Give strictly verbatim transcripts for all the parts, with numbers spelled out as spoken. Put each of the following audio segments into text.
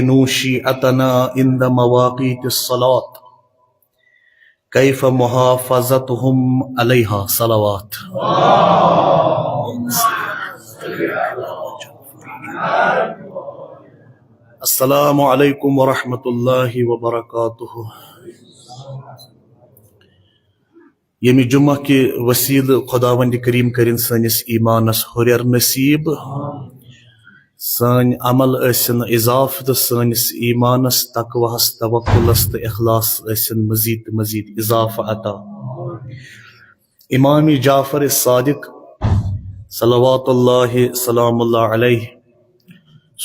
نوشی اتنا عند مواقیت الصلاة، کیف محافظتهم علیہا؟ صلوات۔ السلام علیکم ورحمۃ اللہ وبرکاتہ۔ ییٚمہِ جمعہ کہِ وسیلہٕ خداوند کریم کٔرِن سٲنِس ایمانس ہُرٮ۪ر نصیب، سٲنۍ عمل ٲسِن اضافہٕ تہٕ سٲنِس ایمانس، تقواہس، توکلس تہٕ اخلاص ٲسِن مزید تہٕ مزید اضافہٕ عطا۔ امام جعفر صادق صلوات اللہ سلام اللہ علیہ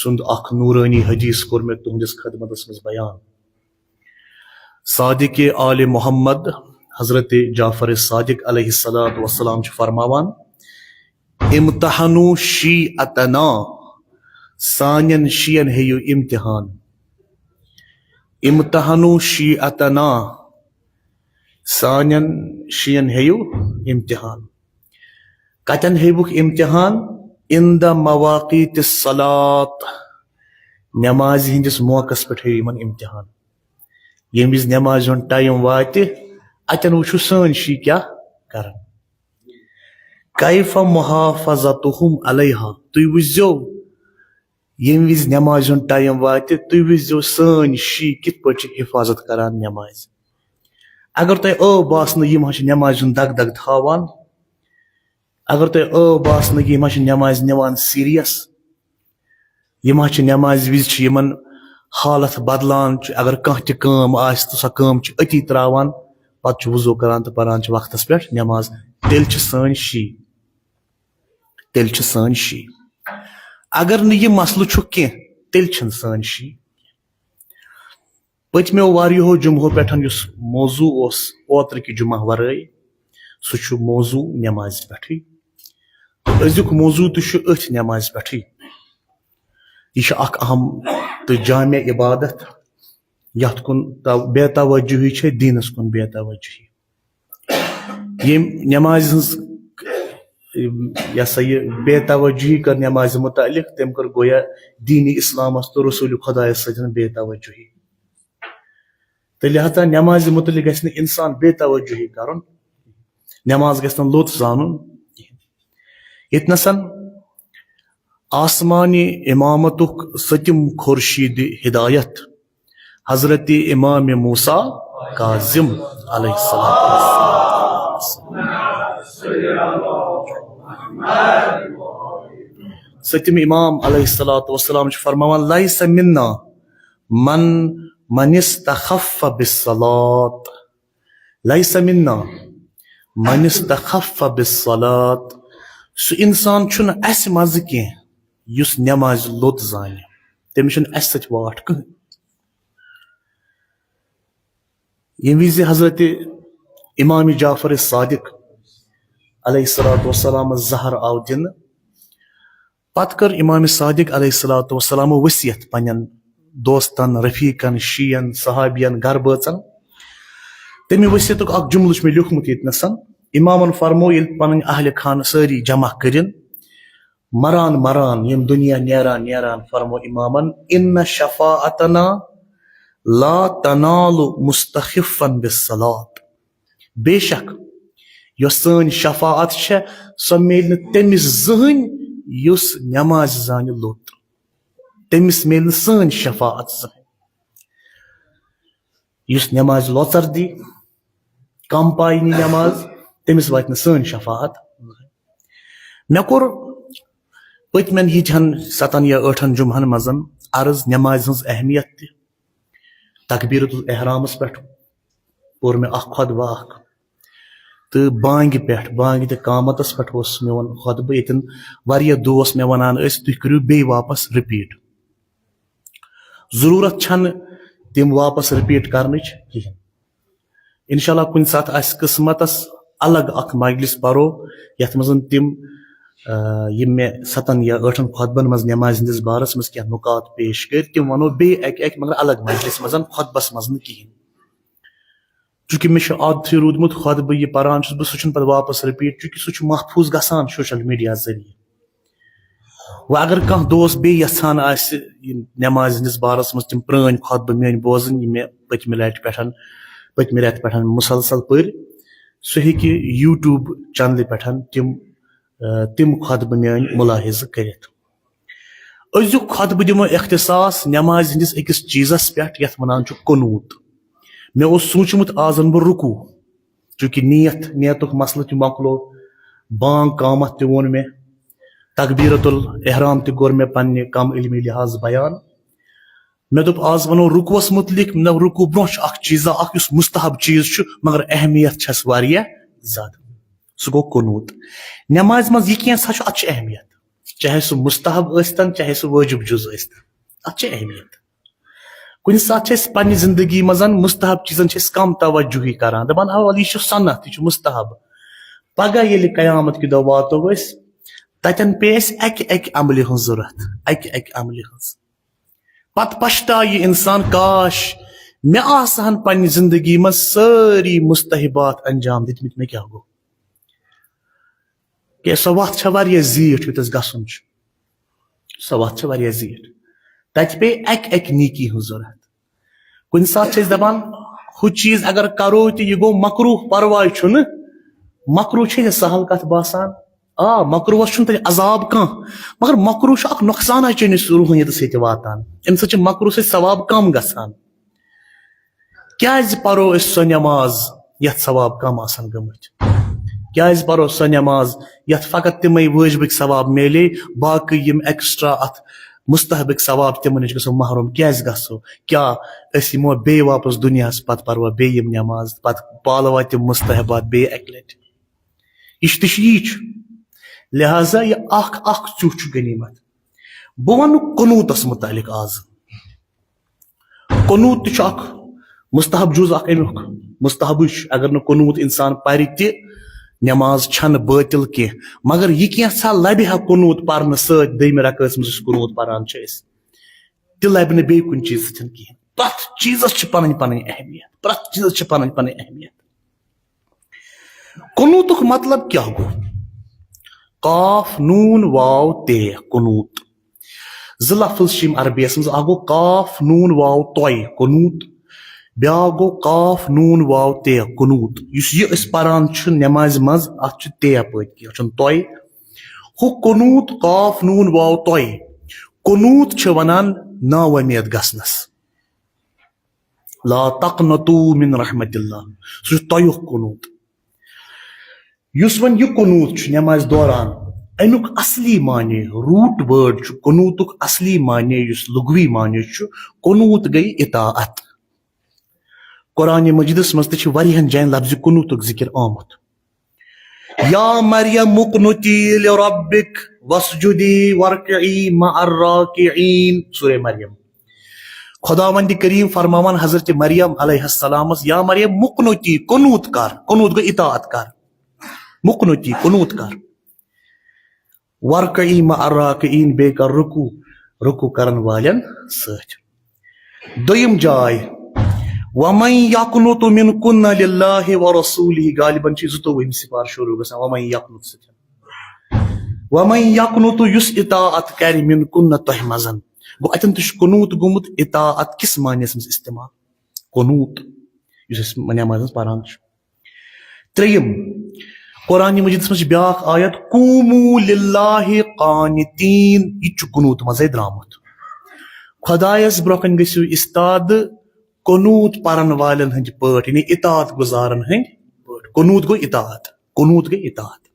سُنٛد اکھ نورانی حدیث کوٚر مےٚ تُہنٛدِس خدمتس منٛز بیان۔ صادق آل محمد حضرت جعفر صادق علیہ الصلوۃ والسلام چھِ فرماوان، امتحنوا شیعتنا، سانٮ۪ن شیعن ہیٚیِو امتحان۔ امتحنوا شیعتنا، سانٮ۪ن شیعن ہیٚیِو امتحان۔ کتٮ۪ن ہیٚیِوُکھ امتحان؟ عند مواقیت الصلاۃ، نمازِ ہٕنٛدِس موقعس پٮ۪ٹھ ہیٚیِو یِمن امتحان۔ ییٚمہِ وِزِ نمازِ ہُنٛد ٹایم واتہِ، اتٮ۪ن وٕچھِو سٲنۍ شی کیٛاہ کران۔ کیف محافظتہم علیہا، تُہۍ وٕچھزیو ییٚمہِ وِزِ نمازِ ہُنٛد ٹایم واتہِ، تُہۍ وٕچھزیو سٲنۍ شی کِتھ پٲٹھۍ چھِ حفاظت کران نمازِ۔ اگر تۄہہِ ٲو باسنہٕ یِم حظ چھِ نمازِ ہُنٛد دگ دگ تھاوان، اگر تۄہہِ ٲو باسنہٕ یِم حظ چھِ نمازِ نِوان سیریس، یِم حظ چھِ نمازِ وِزِ چھِ یِمن حالت بدلان، چھُ اگر کانٛہہ تہِ کٲم آسہِ تہٕ سۄ کٲم چھِ أتی تراوان، پتہٕ چھُ وضو کران تہٕ پران چھِ وقتس پٮ۪ٹھ نماز، تیٚلہِ چھِ سٲنۍ شی، تیٚلہِ چھِ سٲنۍ شی۔ اگر نہٕ یہِ مسلہٕ چھُ کینٛہہ، تیٚلہِ چھِنہٕ سٲنۍ شی۔ پٔتمیو واریاہو جمعو پٮ۪ٹھ یُس موضوع اوس اوترٕ کہِ جمعہ ورٲے، سُہ چھُ موضوع نمازِ پٮ۪ٹھٕے۔ أزیُک موضوع تہِ چھُ أتھۍ نمازِ پٮ۪ٹھٕے۔ یہِ چھُ اکھ اہم تہٕ جامع عبادت، یتھ کُن تو-، بے توجہی چھے دیٖنس کُن بے توجہی۔ ییٚمۍ نمازِ ہٕنٛز، یہِ ہسا یہِ بے توجہی کٔر نمازِ متعلق، تٔمۍ کٔر گویا دیٖنِ اسلامس تہٕ رسول خدایس سۭتۍ بے توجہی۔ تہٕ لہذا نمازِ متعلق گژھِ نہٕ انسان بے توجہی کرُن، نماز گژھِ نہٕ لوٚت زانُن کِہیٖنۍ۔ ییٚتہِ نسن آسمانی امامتُک سٔتِم خورشیٖدِ ہدایت حضرت امام موسیٰ کاظم علیہ السلام، سٔتِم امام علیہ الصلوۃ والسلام چھُ فرماوان، لیس منا من، من استخف بالصلاۃ، لیس منا من استخف بالصلاۃ، سُہ انسان چھُنہٕ اسہِ منٛزٕ کینٛہہ یُس نمازِ لوٚت زانہِ، تٔمِس چھُنہٕ اسہِ سۭتۍ واٹھ کٕہٕنۍ۔ ییٚمہِ وِزِ حضرت امام جعفر صادق علیہ الصلوۃ والسلام زہر آو دِنہٕ، پتہٕ کٔر امام صادق علیہ الصلوۃ والسلام وصیت پننٮ۪ن دوستن، رفیقن، شیعن، صحابین، گرٕ بٲژن۔ تمہِ وصیتُک اکھ جملہٕ چھُ مےٚ لیوٗکھمُت ییٚتہِ نسن۔ امامن فرموو، ییٚلہِ پنٕنۍ اہلِ خانہٕ سٲری جمع کٔرِن، مران مران، ییٚمہِ دُنیا نیران نیران، فرموو امامن، ان شفاعتنا لا تنال مستخفا بالصلاۃ۔ بے شک یۄس سٲنۍ شفاعت چھےٚ، سۄ میلہِ نہٕ تٔمِس زٕہٕنۍ یُس نمازِ زانہِ لوٚت۔ تٔمِس میلہِ نہٕ سٲنۍ شفاعت زٕہٕنۍ۔ یُس نمازِ لۄژر دی، کم پایہِ نی نماز، تٔمِس واتہِ نہٕ سٲنۍ شفاعت۔ مےٚ کوٚر پٔتمٮ۪ن ییٖتہن ستن یا ٲٹھن جمعن منٛز عرض نمازِ ہٕنٛز اہمیت تہِ۔ تکبیرۃ الاحرامس پٮ۪ٹھ پوٚر مےٚ اکھ خطبہٕ اکھ، تہٕ بانگہِ پٮ۪ٹھ، بانگہِ تہٕ قامتس پٮ۪ٹھ اوس میون خطبہٕ۔ ییٚتٮ۪ن واریاہ دوس مےٚ ونان ٲسۍ، تُہۍ کٔرِو بیٚیہِ واپس رِپیٖٹ۔ ضروٗرت چھنہٕ تِم واپس رِپیٖٹ کرنٕچ کِہیٖنۍ۔ انشاءاللہ کُنہِ ساتہٕ آسہِ قسمتس الگ اکھ مجلس پرو، یتھ منٛز تِم، آ، یِم مےٚ ستن یا ٲٹھن خطبن منٛز نمازِ ہٕنٛدِس بارس منٛز کینٛہہ نکات پیش کٔرۍ، تِم ونو بیٚیہِ اکہِ اکہِ، مگر الگ مجلس منٛز، خطبس منٛز نہٕ کِہیٖنۍ۔ چونکہ مےٚ چھُ عادتھٕے روٗدمُت، خطبہٕ یہِ پران چھُس بہٕ، سُہ چھُنہٕ پتہٕ واپس رِپیٖٹ، چونکہ سُہ چھُ محفوٗظ گژھان سوشل میڈیا ذٔریعہٕ۔ وۄنۍ اگر کانٛہہ دوست بیٚیہِ یژھان آسہِ یِم نمازِ ہٕنٛدِس بارس منٛز تِم پرٲنۍ خۄطبہٕ میٲنۍ بوزٕنۍ، یِم مےٚ پٔتمہِ لٹہِ پٮ۪ٹھ پٔتمہِ رٮ۪تہٕ پٮ۪ٹھ مسلسل پٔرۍ، سُہ ہیٚکہِ YouTube چینلہِ پٮ۪ٹھ تِم، آ، تِم خۄطبہٕ میٲنۍ مُلاحِظہٕ کٔرِتھ۔ أزیُک خۄطبہٕ دِمو اختصاص نمازِ ہٕنٛدِس أکِس چیٖزس پٮ۪ٹھ، یتھ ونان چھُ قنوت۔ مےٚ اوس سوٗنٛچمُت، آز انہٕ بہٕ رکوع، چونکہ نیت، نیتُک مسلہٕ تہِ مۄکلو، بانگ قامت تہِ ووٚن مےٚ، تکبیرۃ الاحرام تہِ کوٚر مےٚ پننہِ کم علمی لحاظ بیان۔ مےٚ دوٚپ، آز ونو رکوعس متعلق۔ مےٚ دوٚپ، رکوع برونٛہہ چھُ اکھ چیٖزا اکھ، یُس مستحب چیٖز چھُ، مگر اہمیت چھس واریاہ زیادٕ۔ سُہ گوٚو قنوت۔ نمازِ منٛز یہِ کینٛژھا چھُ، اتھ چھِ اہمیت، چاہے سُہ مستحب ٲسۍتن، چاہے سُہ وٲجب جُز ٲسۍتن، اتھ چھِ اہمیت۔ کُنہِ ساتہٕ چھِ أسۍ پننہِ زندگی منٛز مستحب چیٖزن چھِ أسۍ کم توجہی کران، دپان، "آ، وَلہٕ، یہِ چھُ سنت، یہِ چھُ مستحب۔" پگاہ ییٚلہِ قیامت کہِ دۄہ واتو أسۍ، تتٮ۪ن پیٚیہِ اَسہِ اکہِ اکہِ عملہِ ہٕنٛز ضروٗرت، اکہِ اکہِ عملہِ ہٕنٛز۔ پتہٕ پشتاوِ یہِ انسان، "کاش، مےٚ آسہٕ ہن پننہِ زندگی منٛز سٲری مستحبات انجام دِتمٕتۍ، مےٚ کیٛاہ گوٚو؟" کیٛازِ سۄ وتھ چھےٚ واریاہ زیٖٹھ، یوٚتس گژھُن چھُ۔ سۄ وتھ چھےٚ واریاہ زیٖٹھ۔ تتہِ پیٚیہِ اکہِ اکہِ نیکی ہٕنٛز ضروٗرت۔ کُنہِ ساتہٕ چھِ أسۍ دپان، ہُہ چیٖز اگر کرو تہِ، یہِ گوٚو مکروہ، پرواے چھُنہٕ۔ مکروہ چھے نہٕ سہل کتھ باسان۔ آ، مکروہس چھُنہٕ تیٚلہِ عذاب کانٛہہ، مگر مکروہ چھُ اکھ نۄقصانا چٲنِس روحٲنیتس سۭتۍ واتان۔ امہِ سۭتۍ چھُ مکروہ سۭتۍ ثواب کم گژھان۔ کیازِ پرو أسۍ سۄ نماز یتھ ثواب کم آسن گٔمٕتۍ؟ کیازِ پرو سۄ نماز یتھ فقط تِمے وٲجبٕکۍ ثواب میلے، باقٕے یِم ایکسٹرا اتھ مستحبٕکۍ ثواب، تِمن نِش گژھو محروم کیازِ گژھو؟ کیٛاہ أسۍ یِمو بیٚیہِ واپس دُنیاہس، پتہٕ پروا بیٚیہِ یِم نماز، پتہٕ پالوا تِم مستحبات بیٚیہِ اکہِ لٹہِ؟ یہِ چھُ تہِ چھُ یی چھُ۔ لہذا یہِ اکھ اکھ ژیوٚٹھ چھُ غنیمت۔ بہٕ ونہٕ قنوٗتس متعلق آز۔ قنوٗت تہِ چھُ اکھ مستحب جُز اکھ امیُک، مستحبٕے چھُ۔ اگر نہٕ قنوٗت انسان پرِ تہِ، نماز چھنہٕ بٲطِل کینٛہہ۔ مگر یہِ کینٛژھا لبہِ ہا قنوٗت پرنہٕ سۭتۍ، دوٚیمہِ رکٲژ منٛز یُس قنوٗت پران چھِ أسۍ، تہِ لبہِ نہٕ بیٚیہِ کُنہِ چیٖزٕ سۭتۍ کِہیٖنۍ۔ پرٛٮ۪تھ چیٖزس چھِ پنٕنۍ پنٕنۍ اہمیت، پرٛٮ۪تھ چیٖزس چھِ پنٕنۍ پنٕنۍ اہمیت۔ قنوٗتُک مطلب کیٛاہ گوٚو؟ قاف نوٗن واو تے، قنوٗت۔ زٕ لفظ چھِ یِم عربی یس منٛز، اکھ گوٚو قاف نوٗن واو طے، قنوٗت، بیٛاکھ گوٚو قاف نوٗن واو تے، قنوٗت۔ یُس یہِ أسۍ پران چھِ نمازِ منٛز، اتھ چھُ تے پٔتۍ کِنۍ، اتھ چھُنہٕ طے۔ ہُہ قنوٗت، قاف نوٗن واو طے، قنوٗت چھِ ونان نا وۄمید گژھنس۔ لا تقنطوا من رحمت اللہ، سُہ چھُ طیُک قنوٗت۔ یُس وۄنۍ یہِ قنوٗت چھُ نمازِ دوران، امیُک اصلی معنی، روٗٹ وٲرڈ چھُ قنوٗتُک اصلی معنی، یُس لغوی معنی چھُ، قنوٗت گٔے اطاعت۔ قرآن مجیدس منٛز تہِ چھِ واریاہن جاین لفظِ قنوٗتُک ذکر آمُت۔ یا مریم اقنتی لربک واسجدی وارکعی مع الراکعین، سورہ مریم۔ خداوند کریم فرماوان حضرت مریم علیہ السلامس، یا مریم مقنتی، قنوٗت کر، قنوٗت گوٚو اطاعت کر، مقنتی، قنوٗت کر، وارکعی مع الراکعین، بیٚیہِ کر رکوع، رکوع کرن والٮ۪ن سۭتۍ۔ دوٚیِم جاے، ومن یقنت منکن للہ ورسولہ، غالباً چھِ زٕتووُہِم سپارٕ شروع گژھان ومن یقنت سۭتۍ۔ ومن یقنت، یُس اطاعت کرِ، منکن، تۄہہِ منٛز۔ گوٚو، اتٮ۪ن تہِ چھُ قنوٗت گوٚمُت اطاعت کِس معنیس منٛز استعمال۔ قنوٗت، یُس أسۍ نمازِ منٛز پران چھِ۔ ترٛیٚیِم، قرآن مجیدس منٛز چھِ بیٛاکھ آیت، قوموا للہ قانتین، یہِ تہِ چھُ قنوٗت منٛزے درٛامُت۔ خدایس برٛونٛہہ کنہِ گٔژھِو استاد قنوٗت پرن والٮ۪ن ہٕنٛدۍ پٲٹھۍ، یعنی اطاعت گزارن ہٕنٛدۍ پٲٹھۍ۔ قنوٗت گوٚو اطاعت، قنوٗت گٔے اطاعت۔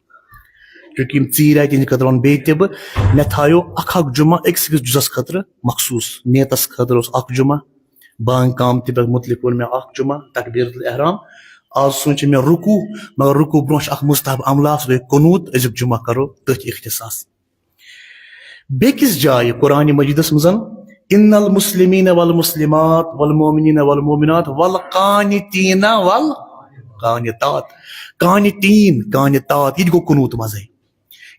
چونکہ یِم ژیٖرۍ آیہِ، تِہنٛدِ خٲطرٕ وَنہٕ بیٚیہِ تہِ بہٕ، مےٚ تھایو اکھ اکھ جمعہ أکِس أکِس جُزس خٲطرٕ مخصوٗص، نیتس خٲطرٕ اوس اکھ جمعہ، بانگ قامتہِ پٮ۪ٹھ متعلق ووٚن مےٚ اکھ جمعہ، تکبیرۃ الاحرام۔ آز سونچ مےٚ رکوع، مگر رکوع برونٛہہ چھُ اکھ مستحب عملہ، سُہ گوٚو قنوٗت، أزیُک جمعہ کرو تٔتھۍ اختصاص۔ بیٚکِس جایہِ قرآن مجیدس منٛز، ان المسلمین والمسلمات والمؤمنین والمؤمنات والقانتین والقانتات، قانتین، قانتات، یہِ تہِ گوٚو قنوٗت منٛزے۔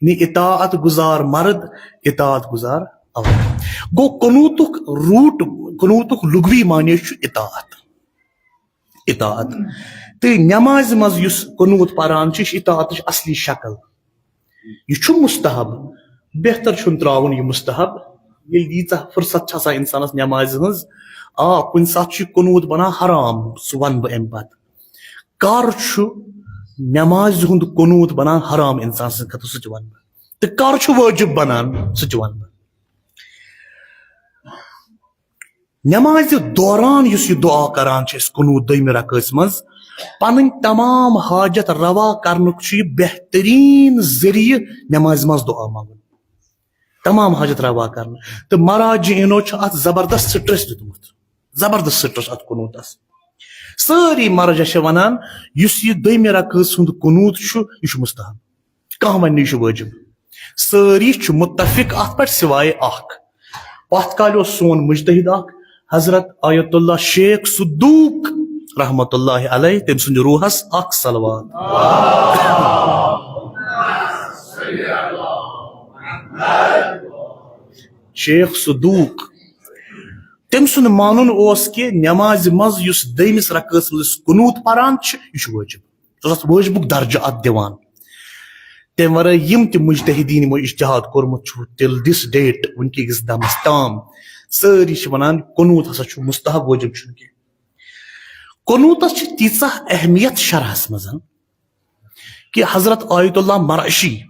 یعنی اطاعت گزار مرد، اطاعت گزار عورت۔ گوٚو قنوٗتُک روٗٹ، قنوٗتُک لغوی معنی چھُ اطاعت۔ اطاعت۔ تہٕ نمازِ منٛز یُس قنوٗت پران چھِ، یہِ چھِ اطاعتٕچ اصلی شکل۔ یہِ چھُ مستحب، بہتر چھُنہٕ ترٛاوُن یہِ مستحب، ییٚلہِ ییٖژاہ فرصت چھِ آسان اِنسانَس نٮ۪مازِ ہٕنٛز۔ آ، کُنہِ ساتہٕ چھُ یہِ قنوٗت بَنان حرام، سُہ وَنہٕ بہٕ اَمہِ پَتہٕ۔ کَر چھُ نٮ۪مازِ ہُنٛد قنوٗت بَنان حرام اِنسان سٕنٛدِ خٲطرٕ، سُہ تہِ وَنہٕ بہٕ۔ تہٕ کَر چھُ وٲجِب بَنان، سُہ تہِ وَنہٕ بہٕ۔ نمازِ دوران یُس یہِ دعا کران چھِ أسۍ قنوٗت دوٚیمہِ رکٲژ منٛز، پنٕنۍ تمام حاجت روا کرنُک چھُ یہِ بہتریٖن ذٔریعہٕ نمازِ منٛز دعا منٛگُن۔ تمام حاجت روا کرنہٕ۔ تہٕ مراجعینو چھُ اتھ زبردست سٹریس دیُتمُت، زبردست سٹریس اتھ قنوٗتس۔ سٲری مراجع چھِ ونان، یُس یہِ دوٚیمہِ رکٲژ ہُنٛد قنوٗت چھُ، یہِ چھُ مستحب۔ کانٛہہ ونہِ نہٕ یہِ چھُ وٲجِب۔ سٲری چھِ مُتفِق اَتھ پٮ۪ٹھ سِوایے اَکھ۔ پَتھ کالہِ اوس سون مُجتہِد اَکھ، حضرت آیت اللہ شیخ صدوق رحمتہ اللہ علیہ، تٔمۍ سٕنٛدِ روحس اَکھ صلوات۔ شیخ صدوق، تٔمۍ سُنٛد مانُن اوس کہِ نٮ۪مازِ منٛز یُس دوٚیمِس رکعتس منٛز أسۍ قنوٗت پران چھِ، یہِ چھُ وٲجِب۔ سُہ اوس اَتھ وٲجِبُک درجہٕ اَتھ دِوان۔ تَمہِ ورٲے یِم تہِ مُجتہدیٖن یِمو اجتہاد کوٚرمُت چھُ till this date، وٕنکہِ کِس دمس تام، سٲری چھِ وَنان قنوٗت ہسا چھُ مستحب، وٲجِب چھُنہٕ کینٛہہ۔ قنوٗتس چھِ تیٖژاہ اہمیت شرحس منٛز کہِ حضرت آیت اللہ مرعشی،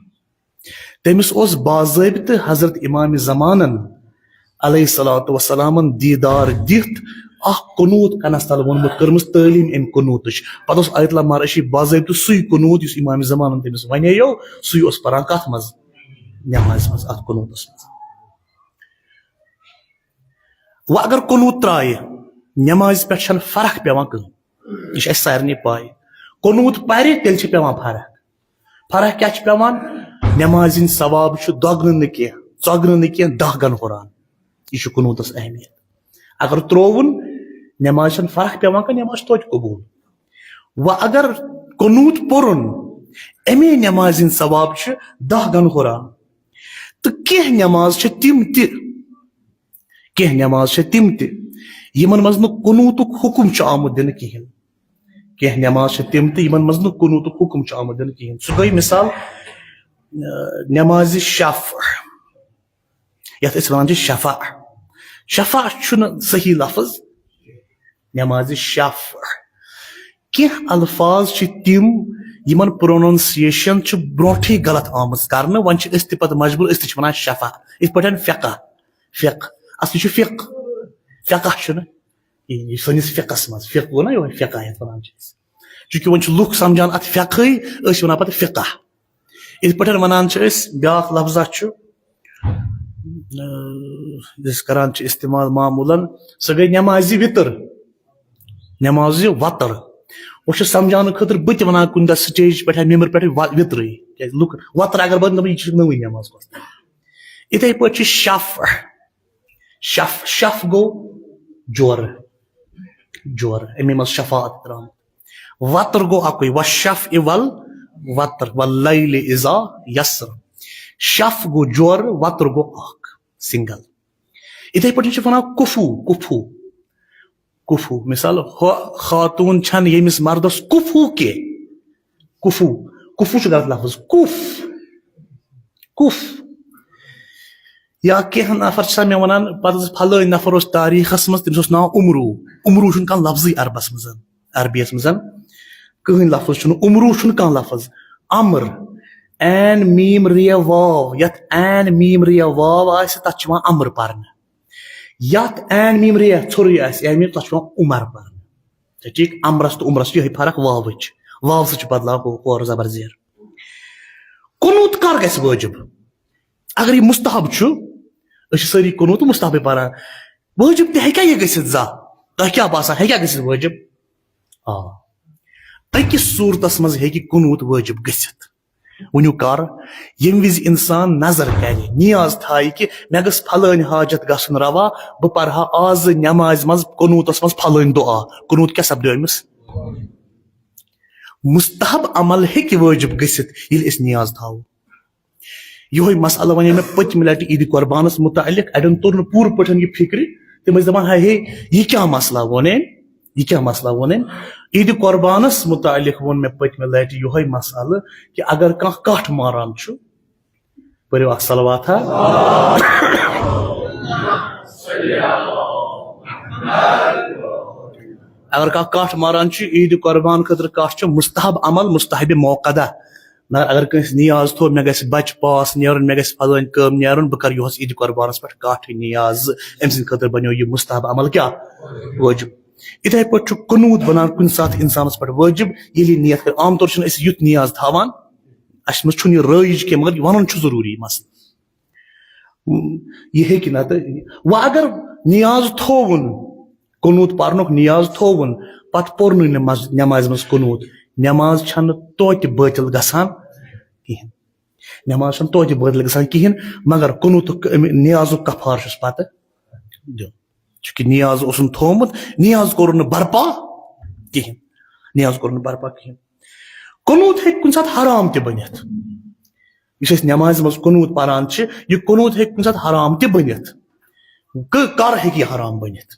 تٔمِس اوس باضٲبطہٕ حضرت امام زمانن علیہ الصلوۃ والسلامن دیٖدار دِتھ اکھ قنوٗت کنس تل ووٚنمُت، کٔرمٕژ تعلیٖم امہِ قنوٗتٕچ۔ پتہٕ اوس آیت اللہ مرعشی باضٲبطہٕ سُے قنوٗت یُس امام زمانن تٔمِس ونیو، سُے اوس پران کتھ منٛز؟ نمازِ منٛز، اتھ قنوٗتس منٛز۔ وۄنۍ اگر قنوٗت ترٛایہِ، نمازِ پٮ۪ٹھ چھنہٕ فرق پٮ۪وان کٕہٕنۍ۔ یہِ چھِ اَسہِ سارنٕے پَے۔ قنوٗت پَرِ، تیٚلہِ چھِ پٮ۪وان فرق۔ فرق کیٛاہ چھِ پٮ۪وان؟ نمازِ ہِنٛدۍ ثواب چھُ دۄگنہٕ نہٕ کینٛہہ، ژۄگنہٕ نہٕ کینٛہہ، دَہ گَن ہُران۔ یہِ چھُ قنوٗتَس اہمیت۔ اگر ترٛووُن، نمازِ چھَنہٕ فرق پٮ۪وان کانٛہہ، نماز چھِ توتہِ قبوٗل۔ وۄنۍ اگر قنوٗت پوٚرُن، اَمے نمازِ ہِنٛدۍ ثواب چھِ دَہ گَن ہُران۔ تہٕ کینٛہہ نماز چھِ تِم تہِ، کینٛہہ نماز چھِ تِم تہِ یِمن منٛز نہٕ قنوٗتُک حُکم چھُ آمُت دِنہٕ کِہیٖنۍ۔ کینٛہہ نماز چھِ تِم تہِ یِمن منٛز نہٕ قنوٗتُک حُکم چھُ آمُت دِنہٕ کِہیٖنۍ۔ سُہ گٔے مثال، آ، نمازِ شفع، یَتھ أسۍ وَنان چھِ شفع۔ شفع چھُنہٕ صحیح لفظ، نمازِ شفع۔ کینٛہہ الفاظ چھِ تِم یِمن pronunciation چھِ برونٛٹھٕے غلط آمٕژ کرنہٕ، وۄنۍ چھِ أسۍ تہِ پتہٕ مجبوٗر، أسۍ تہِ چھِ وَنان شفع۔ یِتھ پٲٹھۍ فقہ، فقہ، اصلی چھُ فقہ، فقہ چھُنہٕ۔ یہِ، یہِ سٲنِس فقہس منٛز، فقہ گوٚو نا یِہوٚے فقہ یَتھ وَنان چھِ أسۍ۔ چوٗنٛکہِ وۄنۍ چھُ لُکھ سمجھان اَتھ فقہٕے، أسۍ چھِ وَنان پَتہٕ فقہ۔ یِتھ پٲٹھۍ وَنان چھِ أسۍ، بیٛاکھ لفظہ چھُ، اۭں، یُس کران چھِ استعمال معموٗلن، سۄ گٔے نمازِ وِتر، نمازِ وتر۔ وۄنۍ چھُ سمجھاونہٕ خٲطرٕ بہٕ تہِ وَنان کُنہِ دۄہ stage پٮ۪ٹھ یا مِمبر پٮ۪ٹھ وَ-، وِترٕے، کیٛازِ لُکھ وتر اگر بَنہِ، دَپان، یہِ چھِ نٔوٕے نماز کۄس۔ یِتھَے پٲٹھۍ چھِ شف، شف، شف گوٚو جورٕ، جورٕ، اَمے منٛز شفاعت درٛامُت۔ وتر گوٚو اَکُے، والشفع والوتر، واللیل اذا یسر۔ شف گوٚو جورٕ، وتر گوٚو اَکھ، single۔ یِتھَے پٲٹھۍ چھِ وَنان کفو، کفو، کفو۔ مثال، ہۄ خاتوٗن چھَنہٕ ییٚمِس مردس کفو کینٛہہ۔ کفو، کفو چھُ غلط لفظ، کف، کف۔ یا کینٛہہ نفر چھِ آسان مےٚ وَنان، پَتہٕ ٲس پھلٲنۍ نفر اوس تاریٖخَس منٛز، تٔمِس اوس ناو عمرو۔ عمرو چھُنہٕ کانٛہہ لفظٕے عربَس منٛز، عربیَس منٛز کٕہٕنۍ لفظ چھُنہٕ، عمرو چھُنہٕ کانٛہہ لفظ۔ امر، عین میم رے واو، یَتھ عین میم رے واو آسہِ، تَتھ چھِ یِوان امر پَرنہٕ۔ یَتھ عین میم رے ژھوٚرُے آسہِ، عین میم، تَتھ چھِ یِوان عمر پَرنہٕ۔ چھا ٹھیٖک؟ امرس تہٕ عمرس چھِ یِہوٚے فرق واوٕچ۔ واو سۭتۍ چھِ بدلاو ہُہ ہورٕ زبر زیر۔ قنوٗت کر گژھِ وٲجِب؟ اگر یہِ مستحب چھُ، أسۍ چھِ سٲری قنوٗت مستحبٕے پران، وٲجِب تہِ ہیٚکیٛاہ یہِ گٔژھِتھ زانٛہہ؟ تۄہہِ کیٛاہ باسان، ہیٚکیٛاہ گٔژھِتھ وٲجِب؟ آ، أکِس صوٗرتس منٛز ہیٚکہِ قنوٗت وٲجِب گٔژھِتھ۔ ؤنِو کر؟ ییٚمہِ وِزِ اِنسان نظر کرِ، نیاز تھایہِ کہِ مےٚ گٔژھ پھلٲنۍ حاجت گژھُن روا، بہٕ پرٕ ہا آزٕ نٮ۪مازِ منٛز قنوٗتس منٛز پھلٲنۍ دُعا۔ قنوٗت کیٛاہ سپدیو أمِس؟ مستحب عمل ہیٚکہِ وٲجب گٔژھِتھ، ییٚلہِ أسۍ نیاز تھاوو۔ یِہوٚے مسئلہٕ وَنے مےٚ پٔتمہِ لٹہِ عیٖدِ قربانس مُتعلق، اَڑٮ۪ن توٚر نہٕ پوٗرٕ پٲٹھۍ یہِ فِکرِ، تِم ٲسۍ دَپان، ہے ہے، یہِ کیٛاہ مسئلہ ووٚن أمۍ؟ یہِ کیٛاہ مسئلہ ووٚن أمۍ؟ عیٖدِ قربانس مُتعلق ووٚن مےٚ پٔتمہِ لٹہِ یِہوٚے مسئلہٕ کہِ اگر کانٛہہ کَٹھ ماران چھُ، پٔرِو اکھ صلوات ہا۔ اگر کانٛہہ کٹھ ماران چھُ عیٖدِ قۄربان خٲطرٕ، کٹھ چھُ مستحب عمل، مستحب موقع۔ مگر اگر کٲنٛسہِ نیاز تھوٚو، مےٚ گژھِ بچہِ پاس نیرُن، مےٚ گژھِ فلٲنۍ کٲم نیرُن، بہٕ کرٕ یِہُس عیٖدِ قۄربانس پٮ۪ٹھ کٹھ نیاز، أمۍ سٕنٛدِ خٲطرٕ بنیو یہِ مستحب عمل کیٛاہ؟ وٲجِب۔ یِتھے پٲٹھۍ چھُ قنوٗت بنان کُنہِ ساتہٕ انسانس پٮ۪ٹھ وٲجِب، ییٚلہِ یہِ نیت کرِ۔ عام طور چھِنہٕ أسۍ یُتھ نیاز تھاوان، اَسہِ منٛز چھُنہٕ یہِ رٲیِج کینٛہہ، مگر یہِ وَنُن چھُ ضروٗری۔ مثلاً، یہِ ہیٚکہِ نَتہٕ، وۄنۍ اگر نیاز تھووُن، قنوٗت پَرنُک نیاز تھووُن، پَتہٕ پوٚر نہٕ نٮ۪ماز، نٮ۪مازِ منٛز قنوٗت، نٮ۪ماز چھَنہٕ توتہِ بٲطِل گژھان کِہیٖنۍ۔ نٮ۪ماز چھَنہٕ توتہِ بٲطِل گژھان کِہیٖنۍ، مگر قنوٗتُک، اَمہِ نیازُک کفارٕ چھُس پَتہٕ دیُن۔ چونکہ نیاز اوسُن تھوومُت، نیاز کوٚرُن نہٕ برپا کِہیٖنۍ۔ نیاز کوٚرُن نہٕ برپا کِہیٖنۍ۔ قنوٗت ہیٚکہِ کُنہِ ساتہٕ حرام تہِ بٔنِتھ۔ یُس أسۍ نٮ۪مازِ منٛز قنوٗت پران چھِ، یہِ قنوٗت ہیٚکہِ کُنہِ ساتہٕ حرام تہِ بٔنِتھ۔ کہٕ-، کر ہیٚکہِ یہِ حرام بٔنِتھ؟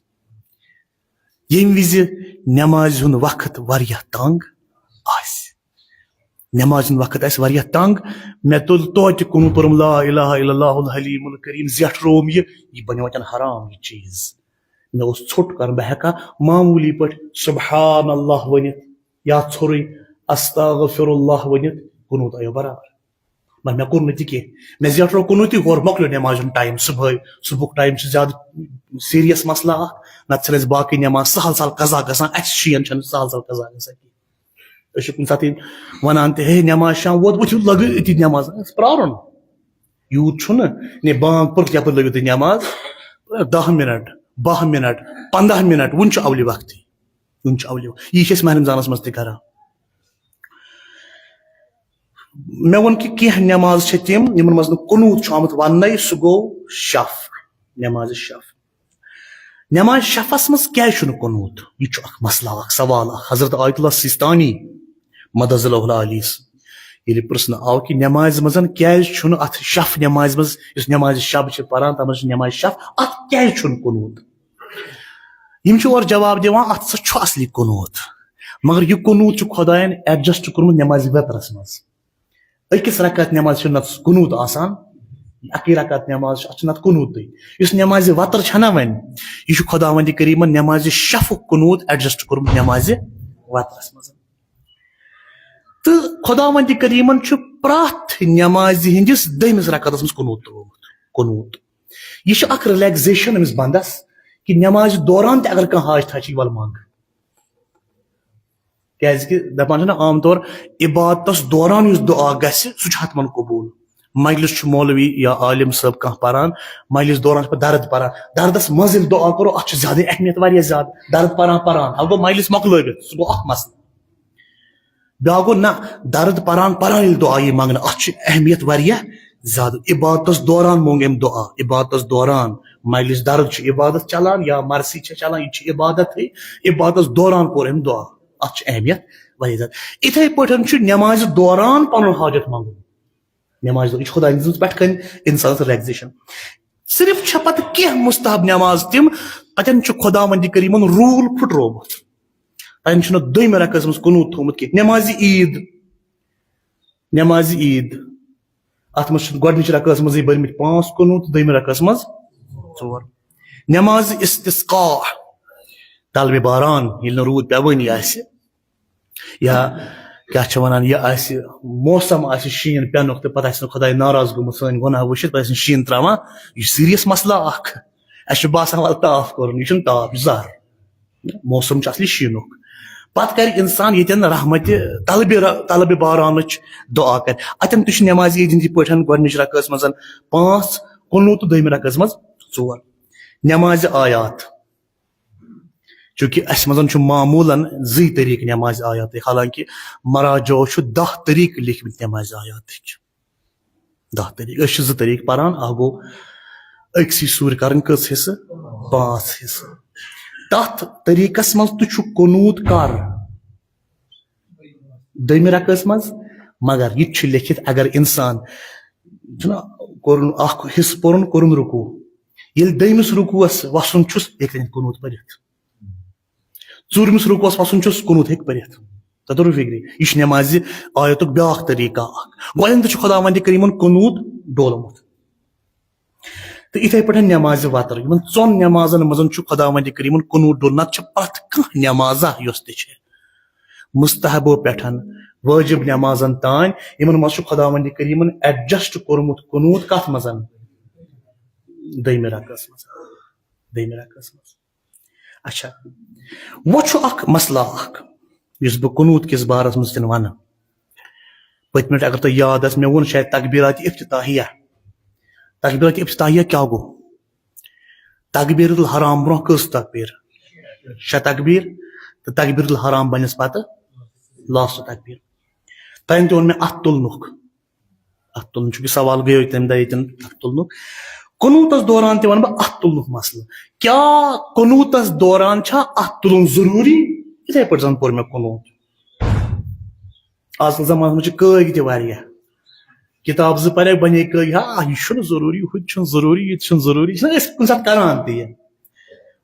ییٚمہِ وِزِ نٮ۪مازِ ہُنٛد وقت واریاہ تنگ آسہِ۔ نٮ۪مازِ ہُنٛد وقت آسہِ واریاہ تنگ، مےٚ تُل توتہِ قنوٗت، پوٚرُم لا الہ الا اللہ الحلیم الکریم، زیٹھ رووُم یہِ، یہِ بنیو وۄنۍ حرام یہِ چیٖز۔ مےٚ اوس ژھوٚٹ کرُن، بہٕ ہٮ۪کا معموٗلی پٲٹھۍ سبحان اللہ ؤنِتھ یا ژھوٚرُے استغفر اللہ ؤنِتھ؟ قنوٗت آیو برابر۔ مگر مےٚ کوٚر نہٕ تہِ کینٛہہ۔ مےٚ زیٹھرو قنوٗتی، ہورٕ مۄکلیو نٮ۪مازِ ہُنٛد ٹایم صُبحٲے۔ صُبحُک ٹایم چھُ زیادٕ سیریس مسلہٕ اکھ، نتہٕ چھِنہٕ اَسہِ باقٕے نٮ۪ماز سہل سہل قضا گژھان، اَسہِ شیَن چھَنہٕ سہل سہل قضا گژھان کینٛہہ۔ أسۍ چھِ کُنہِ ساتہٕ یِم وَنان تہِ، "ہے، نٮ۪ماز چھِ شام ووت، ؤتھِو، لَگٲیِو أتی نٮ۪ماز۔" اَسہِ پرٛارُن یوٗت چھُنہٕ، نے بانٛگ پٔرِتھ یَپٲرۍ لٔگِو تُہۍ نٮ۪ماز، دَہ مِنَٹ، بَہہ مِنَٹ، پنٛداہ مِنَٹ، وُنہِ چھُ اَولہِ وقتٕے، وُنہِ چھُ اَولہِ وقت۔ یی چھِ أسۍ ماہِ رمضانَس منٛز تہِ کران۔ مےٚ ووٚن کہِ کینٛہہ نٮ۪ماز چھےٚ تِم، یِمَن منٛز نہٕ قنوٗت چھُ آمُت وَننَے، سُہ گوٚو شف، نٮ۪مازِ شف۔ نٮ۪مازِ شفس منٛز کیٛازِ چھُنہٕ قنوٗت؟ یہِ چھُ اکھ مسلہٕ، اکھ سوال اکھ۔ حضرت آیت اللہ سیستانی مدظ اللہ علیہ ییٚلہِ پرٛژھنہٕ آو کہِ نٮ۪مازِ منٛز کیٛازِ چھُنہٕ اتھ شف نٮ۪مازِ منٛز، یُس نٮ۪مازِ شب چھِ پران، تتھ منٛز چھِ نٮ۪مازِ شف، اتھ کیٛازِ چھُنہٕ قنوٗت؟ یِم چھِ اورٕ جواب دِوان، اتھ سا چھُ اصلی قنوٗت، مگر یہِ قنوٗت چھُ خۄداین adjust کوٚرمُت نٮ۪مازِ وترس منٛز۔ أکِس رکعت نٮ۪مازِ چھُ نتہٕ قنوٗت آسان، اَکٕے رکعت نٮ۪ماز چھِ، اَتھ چھُ نتہٕ قنوٗتٕے۔ یُس نٮ۪مازِ وتر چھَنہ وۄنۍ، یہِ چھُ خۄداوندِ کریٖمن نٮ۪مازِ شفُک قنوٗت adjust کوٚرمُت نٮ۪مازِ وترس منٛز۔ تہٕ خۄداوندِ کریٖمن چھُ پرٛٮ۪تھ نٮ۪مازِ ہٕنٛدِس دٔہمِس رکعتس منٛز قنوٗت ترٛوومُت۔ قنوٗت۔ یہِ چھُ اکھ relaxation أمِس بندس کہِ نٮ۪مازِ دوران تہِ اگر کانٛہہ حاجتھا چھِ، وَلہٕ منٛگ۔ کیازِ کہِ دپان چھِنہ عام طور، عبادتس دوران یُس دُعا گژھِ، سُہ چھُ حتمن قبوٗل۔ مجلس چھُ مولوی یا عالم صٲب کانٛہہ پران، مجلس دوران چھُ پتہٕ درد پران۔ دردس منٛز ییٚلہِ دُعا کرو، اتھ چھُ زیادٕ اہمیت، واریاہ زیادٕ۔ درد پران پران، اکھ گوٚو مجلس مۄکلٲوِتھ، سُہ گوٚو اکھ مسلہٕ۔ بیٛاکھ گوٚو نہ، درد پران پران ییٚلہِ دُعا یی منٛگنہٕ، اتھ چھِ اہمیت واریاہ زیادٕ۔ عبادتس دوران مونٛگ أمۍ دُعا، عبادتس دوران مجلس درد چھُ عبادت چلان یا مرثی چھےٚ چلان، یہِ تہِ چھِ عبادتٕے۔ عبادتس دوران کوٚر أمۍ دُعا، اتھ چھِ اہمیت واریاہ زیادٕ۔ اِتھے پٲٹھۍ چھُ نٮ۪مازِ دوران پنُن حاجت منٛگُن۔ نٮ۪مازِ دوران، یہِ چھُ خۄداے سٕنٛز پٮ۪ٹھ کنہِ انسانس relaxation۔ صرف چھےٚ پتہٕ کینٛہہ مستحب نٮ۪ماز تِم، تتٮ۪ن چھُ خۄداوندِ کریٖمن rule پھُٹروومُت۔ تتٮ۪ن چھُنہٕ دوٚیمہِ رکعژ منٛز قنوٗت تھوٚومُت کینٛہہ۔ نٮ۪مازِ عیٖد، نٮ۪مازِ عیٖد، اتھ منٛز چھُ گۄڈٕنِچ رکعژ منٛزٕے بٔرمٕتۍ پانٛژھ قنوٗت، دوٚیمہِ رکعژ منٛز ژور۔ نٮ۪مازِ استسقا، طلبِ باران، ییٚلہِ نہٕ روٗد پٮ۪وٲنی آسہِ، یا کیٛاہ چھِ وَنان، یہِ آسہِ، موسم آسہِ شیٖن پٮ۪نُک تہٕ پَتہٕ آسہِ نہٕ خۄداے ناراض گوٚمُت سٲنۍ گۄناہ وٕچھِتھ، پَتہٕ آسہِ نہٕ شیٖن ترٛاوان۔ یہِ چھُ serious مسلہٕ اَکھ۔ اَسہِ چھُ باسان، وَلہٕ تاپھ کوٚرُن، یہِ چھُنہٕ تاپھ، یہِ چھُ زَہر۔ موسم چھُ اَصلی شیٖنُک۔ پَتہٕ کَرِ اِنسان ییٚتٮ۪ن رحمتِ طلبِ ر-، طلبِ بارانٕچ دُعا کَرِ۔ اَتٮ۪ن تہِ چھُ نٮ۪مازِ عیٖد ہِنٛدی پٲٹھۍ گۄڈٕنِچ رکعژ منٛز پانٛژھ قنوٗت تہٕ دوٚیمہِ رکعژ منٛز ژور۔ نٮ۪مازِ آیات۔ چونکہ اسہِ منٛز چھُ معمولاً زٕے طریٖقہٕ نٮ۪مازِ آیاتٕکۍ، حالانکہ مراجعو چھُ دَہ طریٖقہٕ لیکھمٕتۍ نٮ۪مازِ آیاتٕکۍ۔ دَہ طریٖقہٕ۔ أسۍ چھِ زٕ طریٖقہٕ پران، اکھ گوٚو أکسٕے سوٗرِ کرٕنۍ کٔژ حصہٕ؟ پانٛژھ حصہٕ۔ تتھ طریٖقس منٛز تہِ چھُ قنوٗت کر؟ دوٚیمہِ رکعژ منٛز۔ مگر یہِ تہِ چھُ لیکھِتھ، اگر انسان چھُنہ کوٚرُن اکھ حصہٕ پوٚرُن، کوٚرُن رکوع، ییٚلہِ دوٚیمِس رکوعس وسُن چھُس، ہیٚکہِ نہٕ قنوٗت پٔرِتھ۔ ژوٗرمِس رکوعس وسُن چھُس، قنوٗت ہیٚکہِ پٔرِتھ۔ تۄہہِ توٚرُو فِکرِ؟ یہِ چھُ نٮ۪مازِ آیتُک بیٛاکھ طریٖقہ اکھ۔ گۄڈٕنٮ۪تھ چھُ خۄداوندِ کریٖمن قنوٗت ڈولمُت۔ تہٕ یِتھے پٲٹھۍ نٮ۪مازِ وتر، یِمن ژۄن نٮ۪مازن منٛز چھُ خۄداوندِ کریٖمن قنوٗت ڈولمُت۔ نتہٕ چھِ پرٛٮ۪تھ کانٛہہ نٮ۪مازا یۄس تہِ چھِ، مستحبو پٮ۪ٹھ واجب نٮ۪مازن تام، یِمن منٛز چھُ خۄداوندِ کریٖمن ایڈجسٹ کوٚرمُت قنوٗت۔ کتھ منٛز؟ دوٚیمہِ رکعس منٛز۔ دوٚیمہِ رکعس منٛز۔ اچھا، وۄنۍ چھُ اکھ مسئلہ اکھ، یُس بہٕ قنوٗت کِس بارس منٛز تہِ ونہٕ۔ پٔتمہِ لٹہِ اگر تۄہہِ یاد آسہِ، مےٚ ووٚن شاید تکبیرات افتتاحیہ۔ تکبیرات افتتاحیہ کیٛاہ گوٚو؟ تکبیرۃ الحرام برونٛہہ کٔژ تکبیر؟ شےٚ تکبیر۔ تہٕ تکبیرۃ الحرام بنٮ۪س پتہٕ لاسٹ تکبیر۔ تۄہہِ تہِ ووٚن مےٚ اتھ تُلنُک۔ اتھ تُلُن، چونکہ سوال گٔیو تمہِ دۄہ ییٚتٮ۪ن اتھ تُلنُک۔ قنوٗتس دوران تہِ ونہٕ بہٕ اتھ تُلنُک مسلہٕ۔ کیٛاہ قنوٗتس دوران چھا اتھ تُلُن ضروٗری؟ یِتھے پٲٹھۍ زن پوٚر مےٚ قنوٗت۔ آز کل زمانس منٛز چھِ قٲدۍ تہِ واریاہ۔ کِتاب زٕ پرے بنے قٲدۍ، ہا، یہِ چھُنہٕ ضروٗری، ہُہ تہِ چھُنہٕ ضروٗری، یہِ تہِ چھُنہٕ ضروٗری۔ یہِ چھِنہ أسۍ کُنہِ ساتہٕ کران تہِ یہِ۔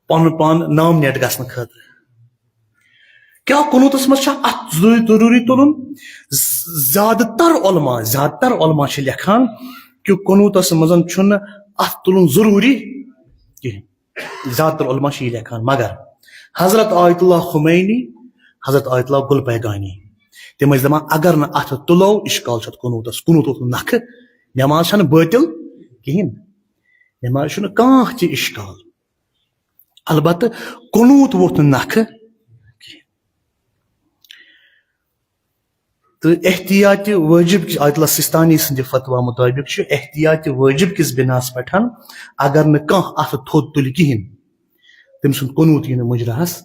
پنُن پان نامنیٹ گژھنہٕ خٲطرٕ۔ کیٛاہ قنوٗتس منٛز چھا اتھ ضروٗری، ضروٗری تُلُن؟ ز-، زیادٕ تر علماء، زیادٕ تر علماء چھِ لیکھان کہِ قنوٗتس منٛز چھُنہٕ اتھ تُلُن ضروٗری کِہیٖنۍ۔ زیادٕ تر علماء چھِ یہِ لیکھان، مگر حضرت آیت اللہ خمینی، حضرت آیت اللہ گل بیگانی، تِم ٲسۍ دپان، اگر نہٕ اتھ تُلو، اشکال چھُ اتھ قنوٗتس، قنوٗت ووٚتھ نہٕ نکھٕ، نٮ۪ماز چھنہٕ بٲطِل کِہیٖنۍ، نٮ۪ماز چھُنہٕ کانٛہہ تہِ اشکال۔ البتہ قنوٗت ووٚتھ نہٕ نکھٕ کِہیٖنۍ۔ تہٕ احتیاط واجب کِس، آیت اللہ سِستانی سٕنٛدِ فتویٰ مُطٲبِق چھُ احتیاط واجب کِس بِناس پٮ۪ٹھ، اگر نہٕ کانٛہہ اَتھٕ تھوٚد تُلہِ کِہیٖنۍ، تٔمۍ سُنٛد قنوٗت یی نہٕ مُجراہَس،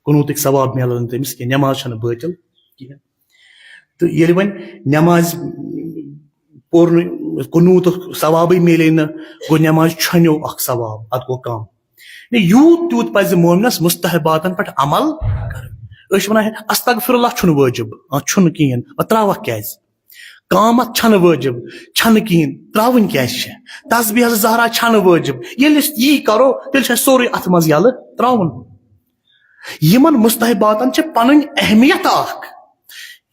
قنوٗتٕکۍ ثواب میلن نہٕ تٔمِس کینٛہہ، نٮ۪ماز چھَنہٕ بٲطِل کِہیٖنۍ۔ تہٕ ییٚلہِ وۄنۍ نٮ۪ماز پوٚر نہٕ، قنوٗتُک ثوابٕے میلے نہٕ، گوٚو نٮ۪ماز چھۄنیو اَکھ ثواب، اَتھ گوٚو کَم۔ یعنی یوٗت تیوٗت پَزِ مومنَس مُستحباتَن پٮ۪ٹھ عمل کَرٕنۍ۔ أسۍ چھِ وَنان، ہے، استغفر اللہ چھُنہٕ وٲجِب، آ، چھُنہٕ کِہیٖنۍ، وۄنۍ ترٛاوَکھ کیٛازِ؟ قامت چھَنہٕ وٲجِب، چھَنہٕ کِہیٖنۍ، ترٛاوٕنۍ کیٛازِ چھےٚ؟ تسبیح زہرا چھَنہٕ وٲجِب، ییٚلہِ أسۍ یی کَرو، تیٚلہِ چھُ اَسہِ سورُے اَتھ منٛز یَلہٕ ترٛاوُن۔ یِمَن مُستحباتَن چھِ پَنٕنۍ اہمیت اَکھ۔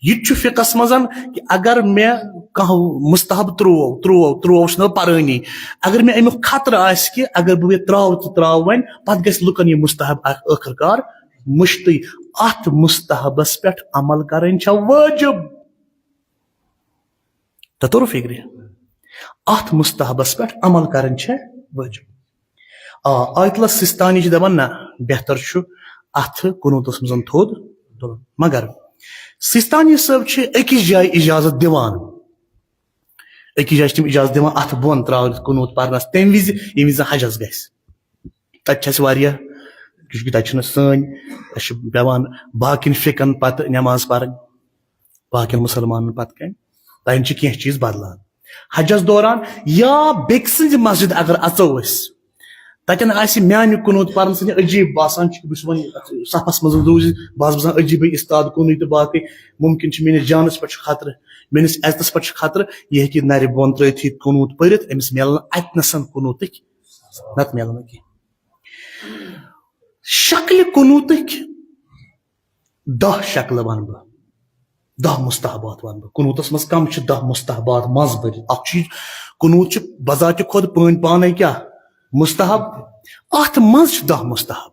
یہِ تہِ چھُ فقہَس منٛز کہِ اگر مےٚ کانٛہہ مُستحب ترٛوو، ترٛوو، ترٛوو چھُنہٕ پَرٲنی، اگر مےٚ اَمیُک خطرٕ آسہِ کہِ اگر بہٕ یہِ ترٛاوٕ تہٕ ترٛاوٕ وۄنۍ، پَتہٕ گژھِ لُکَن یہِ مُستحب اَکھ ٲخٕر کار مٔشتٕے۔ اَتھ مُستحبَس پٮ۪ٹھ عمل کَرٕنۍ چھےٚ وٲجِب۔ تۄہہِ توٚرُو فِکرِ؟ اَتھ مُستحبَس پٮ۪ٹھ عمل کَرٕنۍ چھےٚ وٲجِب۔ آ، آیت اللہ سِستانی چھِ دَپان، نہ، بہتر چھُ اَتھٕ قنوٗتَس منٛز تھوٚد تُلُن۔ مگر سِستانی صٲب چھِ أکِس جایہِ اِجازت دِوان، أکِس جایہِ چھِ تِم اِجازت دِوان اَتھٕ بۄن ترٛاونَس قنوٗت پَرنَس، تَمہِ وِزِ ییٚمہِ وِزِ زَن حجَس گژھِ۔ تَتہِ چھِ اَسہِ واریاہ، چوٗنٛکہِ تَتہِ چھِنہٕ سٲنۍ، اَسہِ چھِ پٮ۪وان باقیَن فِقَن پَتہٕ نٮ۪ماز پَرٕنۍ، باقیَن مُسلمانَن پَتہٕ کَنۍ، تَتٮ۪ن چھِ کینٛہہ چیٖز بَدلان۔ حجَس دوران یا بیٚکہِ سٕنٛزِ مسجد اگر اَژو أسۍ، تَتٮ۪ن آسہِ میٛانہِ قنوٗت پَرنہٕ سۭتۍ عجیٖب باسان، چوٗنٛکہِ بہٕ چھُس وۄنۍ صفَس منٛز روٗزِتھ، بہٕ آسہٕ باسان عجیٖبٕے اُستاد کُنُے تہٕ باقٕے۔ مُمکِن چھُ میٛٲنِس جانَس پٮ۪ٹھ چھُ خطرٕ، میٛٲنِس عزتَس پٮ۪ٹھ چھُ خطرٕ، یہِ ہیٚکہِ نَرِ بۄن ترٛٲوِتھ یہِ قنوٗت پٔرِتھ، أمِس میلَن اَتہِ نَسَن قنوٗتٕکۍ، نَتہٕ میلَن نہٕ کینٛہہ۔ شکلہِ قنوٗتٕکۍ دَہ شکلہٕ وَنہٕ بہٕ، دَہ مُستحبات وَنہٕ بہٕ۔ قنوٗتَس منٛز کَم چھِ دَہ مُستحبات منٛز بٔرِتھ؟ اَکھ چھُ یہِ، قنوٗت چھُ بذاتِ خۄد پٲنۍ پانَے کیٛاہ؟ مُستحب۔ اَتھ منٛز چھِ دَہ مُستحب۔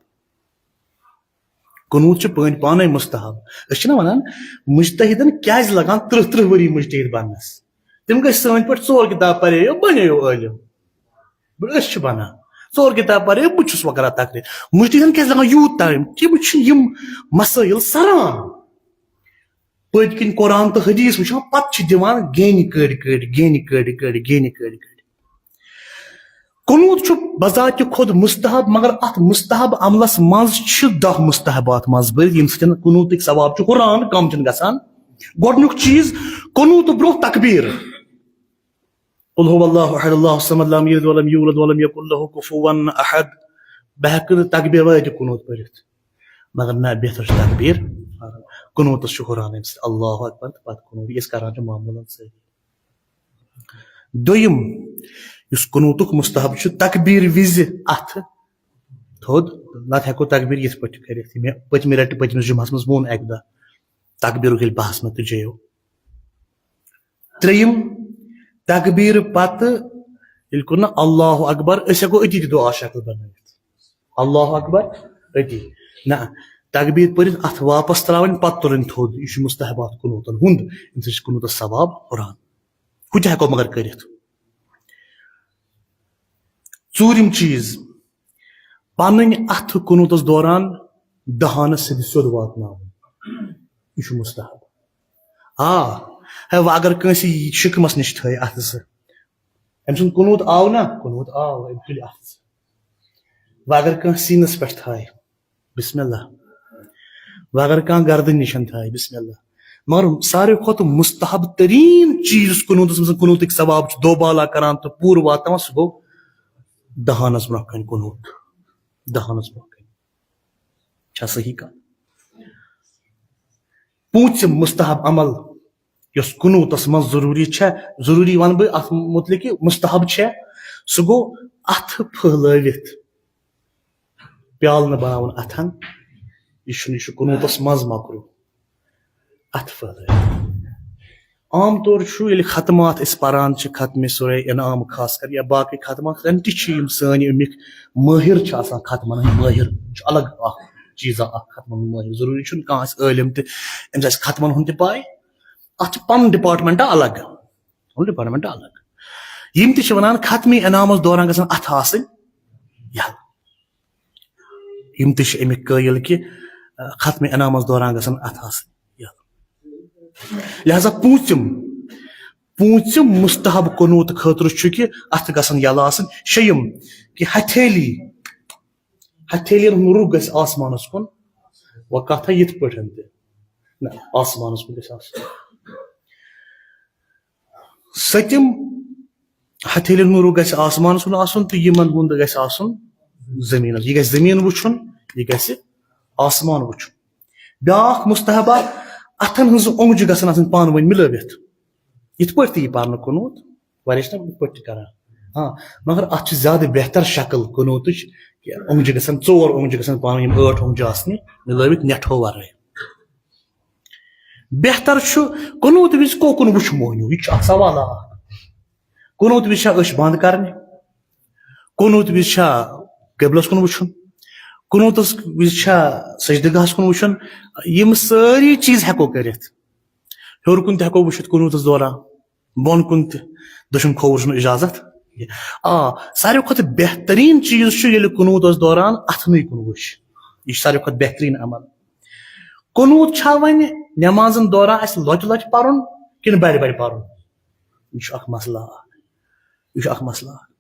قنوٗت چھُ پٲنۍ پانَے مُستحب۔ أسۍ چھِنہ وَنان، مُجتہِدَن کیٛازِ لَگان تٕرٛہ تٕرٛہ ؤری مُجتہِد بَننَس؟ تِم گٔے سٲنۍ پٲٹھۍ، ژور کِتاب پَرے، بَنے عٲلِم۔ بہٕ، أسۍ چھِ بَنان۔ ژور کِتاب پَرے، بہٕ چھُس وۄنۍ کَران تقریر۔ مُجتہِدَن کیٛازِ لَگان یوٗت ٹایم؟ تِم چھِ یِم مسٲیِل سَران۔ پٔتۍ کِنۍ قرآن تہٕ حدیث وٕچھان، پَتہٕ چھِ دِوان گیٚنۍ کٔڑۍ کٔڑۍ، گیٚنۍ کٔڑۍ کٔڑۍ، گیٚنۍ کٔڑۍ کٔڑۍ۔ قنوٗت چھُ بذاتِ خۄد مُستحب، مگر اَتھ مُستحب عملَس منٛز چھِ دَہ مُستحبات منٛز بٔرِتھ، ییٚمہِ سۭتۍ قنوٗتٕکۍ ثواب چھِ ہُران، کَم چھِنہٕ گژھان۔ گۄڈٕنیُک چیٖز، قنوٗت برونٛہہ تکبیٖر۔ قل هو اللہ احد، اللہ الصمد، لم یلد ولم یولد ولم یکن لہ کفوا احد۔ بہٕ ہٮ۪کہٕ نہٕ تکبیر ورٲے تہِ قنوٗت پٔرِتھ، مگر نہ، بہتر چھُ تکبیر۔ قنوٗتس چھُ ہُران أمۍ سۭتۍ اللہ اکبر تہٕ پتہٕ قنوٗت، یہِ أسۍ کران چھِ معموٗلن سٲری۔ دوٚیِم، یُس قنوٗتُک مستحب چھُ، تکبیر وِزِ اَتھٕ تھوٚد، نتہٕ ہٮ۪کو تکبیر یِتھ پٲٹھۍ تہِ کٔرِتھ۔ مےٚ پٔتمہِ لٹہِ پٔتمِس جمعس منٛز ووٚن اکہِ دۄہ، تکبیٖرُک ییٚلہِ بحث مہ تُجیو۔ ترٛیٚیِم، تکبیٖر پتہٕ ییٚلہِ کوٚر نہ اللہ اکبر، أسۍ ہٮ۪کو أتی تہِ دعا شکل بنٲوِتھ۔ اللہ اکبر، أتی۔ نہ، تکبیٖر پٔرِتھ اَتھ واپس ترٛاوٕنۍ، پتہٕ تُلٕنۍ تھوٚد۔ یہِ چھُ مستحبات قنوٗتن ہُنٛد، اَمہِ سۭتۍ چھُ قنوٗتس ثواب ہُران۔ ہُہ تہِ ہٮ۪کو مگر کٔرِتھ۔ ژوٗرِم چیٖز، پنٕنۍ اَتھٕ قنوٗتس دوران دہانس سیٚدِ سیوٚد واتناوُن۔ یہِ چھُ مستحب۔ آ، ہے، وۄنۍ اگر کٲنٛسہِ یہِ شِکمس نِش تھٲے اَتھٕ زٕ، أمۍ سُنٛد قنوٗت آو نا؟ قنوٗت آو، أمۍ تُلہِ اَتھٕ زٕ۔ وۄنۍ اگر کانٛہہ سیٖنس پٮ۪ٹھ تھایہِ، بسم اللہ۔ وۄنۍ اگر کانٛہہ گردن نِشن تھایہِ، بسم اللہ۔ مگر ساروی کھۄتہٕ مستحب تریٖن چیٖز یُس قنوٗتس منٛز، قنوٗتٕکۍ ثواب چھُ دوبالا کران تہٕ پوٗرٕ واتناوان، سُہ گوٚو دہانس برونٛہہ کنہِ قنوٗت۔ دہانس برونٛہہ کنہِ۔ چھا صحیح کتھ؟ پوٗنٛژِم مستحب عمل یۄس قنوٗتس منٛز ضروٗری چھےٚ، ضروٗری ونہٕ بہٕ اتھ متعلق کہِ مستحب چھےٚ، سُہ گوٚو اتھٕ پھٔہلٲوِتھ پیالہٕ نہٕ بناوُن اتھن۔ یہِ چھُنہٕ، یہِ چھُ قنوٗتس منٛز مکروٗہ۔ اتھٕ پھٔہلٲوِتھ۔ عام طور چھُ ییٚلہِ ختمات أسۍ پران چھِ، ختمِ سورہ انعام خاص کر یا باقٕے ختمات، زن تہِ چھِ یِم سٲنۍ اَمِکۍ مٲہِر چھِ آسان، ختمن ہٕنٛدۍ مٲہِر چھُ الگ اکھ چیٖزا اکھ، ختمن ہُنٛد مٲہِر۔ ضروٗری چھُنہٕ کانٛہہ آسہِ عٲلِم تہٕ أمِس آسہِ ختمن ہُنٛد تہِ پاے۔ اتھ چھِ پنُن ڈپارٹمنٹ الگ، پنُن ڈپارٹمنٹ الگ۔ یِم تہِ چھِ ونان ختمِ انعامس دوران گژھن اتھٕ آسٕنۍ یلہٕ۔ یِم تہِ چھِ اَمِکۍ قٲیِل کہِ، آ، ختمِ انعامس دوران گژھن اتھٕ آسٕنۍ یلہٕ۔ لہذا پوٗنٛژِم، پوٗنٛژِم مستحب قنوٗت خٲطرٕ چھُ کہِ اتھٕ گژھن یلہٕ آسٕنۍ۔ شیٚیِم، کہِ ہتھیلی، ہتھیلین ہُنٛد رُخ گژھِ آسمانس کُن۔ وۄنۍ کتھ یِتھ پٲٹھۍ تہِ نہ، آسمانس کُن گژھِ آسُن۔ سٔتِم، ہتھیلین ہُنٛد رُخ گژھِ آسمانس کُن آسُن تہٕ یِمن ہُنٛد گژھِ آسُن زٔمیٖنس۔ یہِ گژھِ زٔمیٖن وٕچھُن، یہِ گژھِ آسمان وٕچھُن۔ بیٛاکھ مستحبہ، اتھن ہٕنٛز اونٛگجہِ گژھن آسٕنۍ پانہٕ ؤنۍ مِلٲوِتھ۔ یِتھ پٲٹھۍ تہِ یہِ پرنہٕ قنوٗت، واریاہ چھِنہ یِتھ پٲٹھۍ تہِ کران۔ ہاں، مگر اتھ چھِ زیادٕ بہتر شکل قنوٗتٕچ کہِ اونٛگجہِ گژھن، ژور اونٛگجہِ گژھن پانہٕ ؤنۍ، یِم ٲٹھ اونٛگجہِ آسنہِ مِلٲوِتھ نٮ۪ٹھو ورٲے۔ بہتر چھُ قنوٗت وِزِ کوکُن وٕچھ مۄہنیو، یہِ تہِ چھُ اکھ سوال اکھ۔ قنوٗت وِزِ چھا أچھ بنٛد کرنہِ؟ قنوٗت وِزِ چھا قبلس کُن وٕچھُن؟ قنوٗتس وِزِ چھا سجدٕ گاہس کُن وٕچھُن؟ یِم سٲری چیٖز ہٮ۪کو کٔرِتھ۔ ہیوٚر کُن تہِ ہٮ۪کو وٕچھِتھ قنوٗتس دوران، بۄن کُن تہِ، دٔچھُن کھووُر چھُنہٕ اجازت۔ آ، ساروی کھۄتہٕ بہتریٖن چیٖز چھُ ییٚلہِ قنوٗتس دوران اتھنٕے کُن وٕچھ۔ یہِ چھُ ساروی کھۄتہٕ بہتریٖن عمل۔ قنوٗت چھا وۄنۍ نٮ۪مازن دوران اسہِ لۄتہِ لۄتہِ پرُن کِنہٕ بڑِ بڑِ پرُن؟ یہِ چھُ اکھ مسلہٕ اکھ۔ یہِ چھُ اکھ مسلہٕ اکھ۔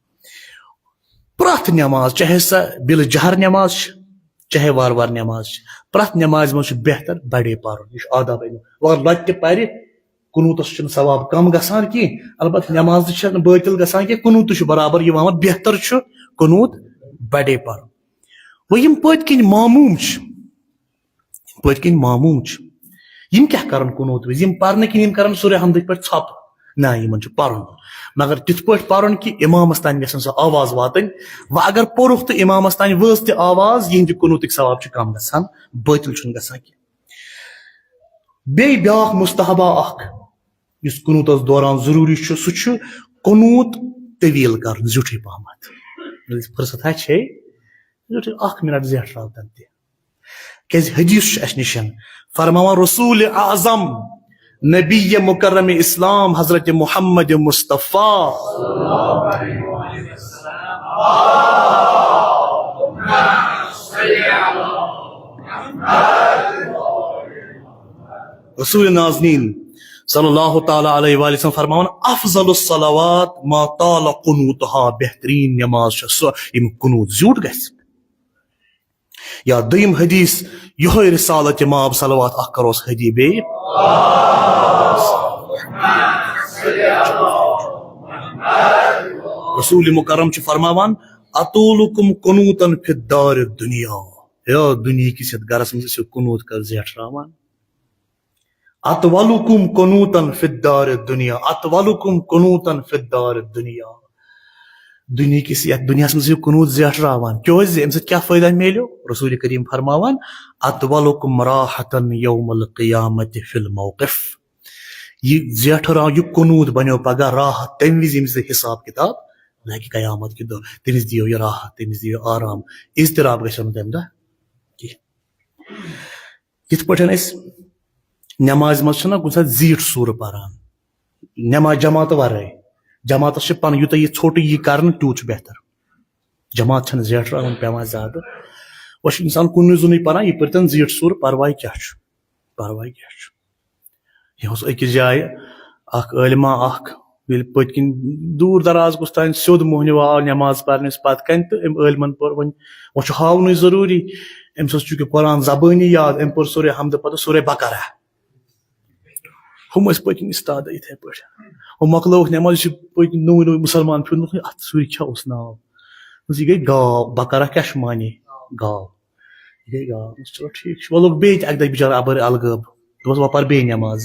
پرٛٮ۪تھ نٮ۪ماز، چاہے سۄ بِلہٕ جہر نٮ۪ماز چھِ، چاہے وارٕ وارٕ نٮ۪ماز چھِ، پرٛٮ۪تھ نٮ۪مازِ منٛز چھُ بہتر بڑے پرُن۔ یہِ چھُ آداب علم۔ مگر لۄتہِ تہِ پرِ، قنوٗتس چھُنہٕ ثواب کم گژھان کینٛہہ۔ البتہ نٮ۪ماز تہِ چھنہٕ بٲطِل گژھان کینٛہہ، قنوٗت تہِ چھُ برابر یِوان۔ مگر بہتر چھُ قنوٗت بڑے پرُن۔ وۄنۍ یِم پٔتۍ کِنۍ ماموٗم چھِ، پٔتۍ کِنۍ ماموٗم چھِ، یِم کیٛاہ کرن قنوٗت وِزِ؟ یِم پرنہٕ کِنۍ یِم کرن سورہ حمدٕکۍ پٲٹھۍ ژھۄپہٕ؟ نہ، یِمن چھُ پرُن، مگر تِتھ پٲٹھۍ پرُن کہِ امامس تام گژھن سۄ آواز واتٕنۍ۔ وۄنۍ اگر پوٚرُکھ تہٕ امامس تام وٲژ تہِ آواز، یِہنٛدِ قنوٗتٕکۍ ثواب چھِ کم گژھان، بٲطِل چھُنہٕ گژھان کینٛہہ۔ بیٚیہِ بیٛاکھ مستحبہ اکھ یُس قنوٗتس دوران ضروٗری چھُ، سُہ چھُ قنوٗت طویل کرُن، زیوٗٹھٕے پہمتھ۔ ییٚلہِ فرصت آسہِ ہے، زیوٗٹھٕے اکھ منٹ زیٹھ راوتن تہِ۔ کیازِ حدیث چھُ اَسہِ نِش فرماوان، رسول اعظم، نبی مکرم اسلام حضرت محمد مصطفیٰ رسول نازنین صلی اللہ تعالیٰ علیہ وآلہ وسلم فرماوان، افضل الصلوات ما طال قنوتها، بہترین نماز چھِ سۄ ییٚمیُک قنوت زیوٗٹھ گژھِ۔ یا دوٚیِم حدیث، یِہوٚے رسالت مآب صلوات اکھ کروس حدی بیٚیہِ۔ رسول مکرم چھُ فرماوان، اطولکم قنوتن فی الدار الدنیا۔ ہے دُنیہکِس یتھ گرس منٛز ٲسِو قنوت کر زیٹھراوان۔ اطولکم قنوتن فی الدار الدنیا، اطولکم قنوتن فی الدار الدنیا۔ دُنیہکِس، یتھ دُنیاہس منٛز یہِ قنوٗت زیٹھراوان۔ کیازِ؟ امہِ سۭتۍ کیٛاہ فٲیدٕ میلیو؟ رسول کریم فرماوان، "اطولکم راحتن یوم القیامت فی الموقف"۔ یہِ زیٹھراو، یہِ قنوٗت بنیو پگاہ راحت تمہِ وِزِ، ییٚمہِ وِزِ حساب کتاب لگہِ قیامت کہِ دۄہ۔ تٔمِس دِیو یہِ راحت، تٔمِس دِیو آرام، اضطراب گژھِ نہٕ تمہِ دۄہ کینٛہہ۔ یِتھ پٲٹھۍ أسۍ نمازِ منٛز چھِنہ کُنہِ ساتہٕ زیٖٹھ سوٗرٕ پران، نماز جماعتہٕ ورٲے، جماعتس چھِ پنُن، یوٗتاہ یہِ ژھوٚٹ یی کرنہٕ، تیوٗت چھُ بہتر۔ جماعت چھنہٕ زیٹھراوٕنۍ پٮ۪وان زیادٕ۔ وۄنۍ چھُ انسان کُنُے زوٚنُے پران، یہِ پٔرۍتن زیٖٹھ سوٗرٕ، پرواے کیٛاہ چھُ؟ پرواے کیٛاہ چھُ؟ یہِ اوس أکِس جایہِ اکھ عٲلما اکھ، ییٚلہِ پٔتۍ کِنۍ دوٗر دراز کُس تام سیوٚد موہنیو آو نماز پرنس پتہٕ کنہِ، تہٕ أمۍ عٲلمن پوٚر وۄنۍ، وۄنۍ چھُ ہاونُے ضروٗری، أمِس اوس چوٗنٛکہِ قرآن زبٲنی یاد، أمۍ پوٚر سورہ حمدٕ پتہٕ سورہ بقرہ۔ ہُم ٲسۍ پٔتۍ کِنۍ استاد یِتھے پٲٹھۍ۔ ہُم مۄکلٲوٕکھ نٮ۪ماز، یہِ چھُ پٔتۍ کِنۍ نوٚوُے نوٚوُے مُسلمان پھیوٗرمُت، اَتھ سُرِ کیٛاہ اوس ناو؟ دوٚپُس، یہِ گٔے گاو، بقرہ کیٛاہ چھُ معنی؟ گاو۔ یہِ گٔے گاو۔ دوٚپُس، چلو ٹھیٖک چھُ۔ وۄنۍ لوٚگ بیٚیہِ تہِ اَکہِ دۄہ بِچارٕ اَپٲرۍ الہٕ غٲب۔ دوٚپُس، وۄنۍ پَر بیٚیہِ نٮ۪ماز۔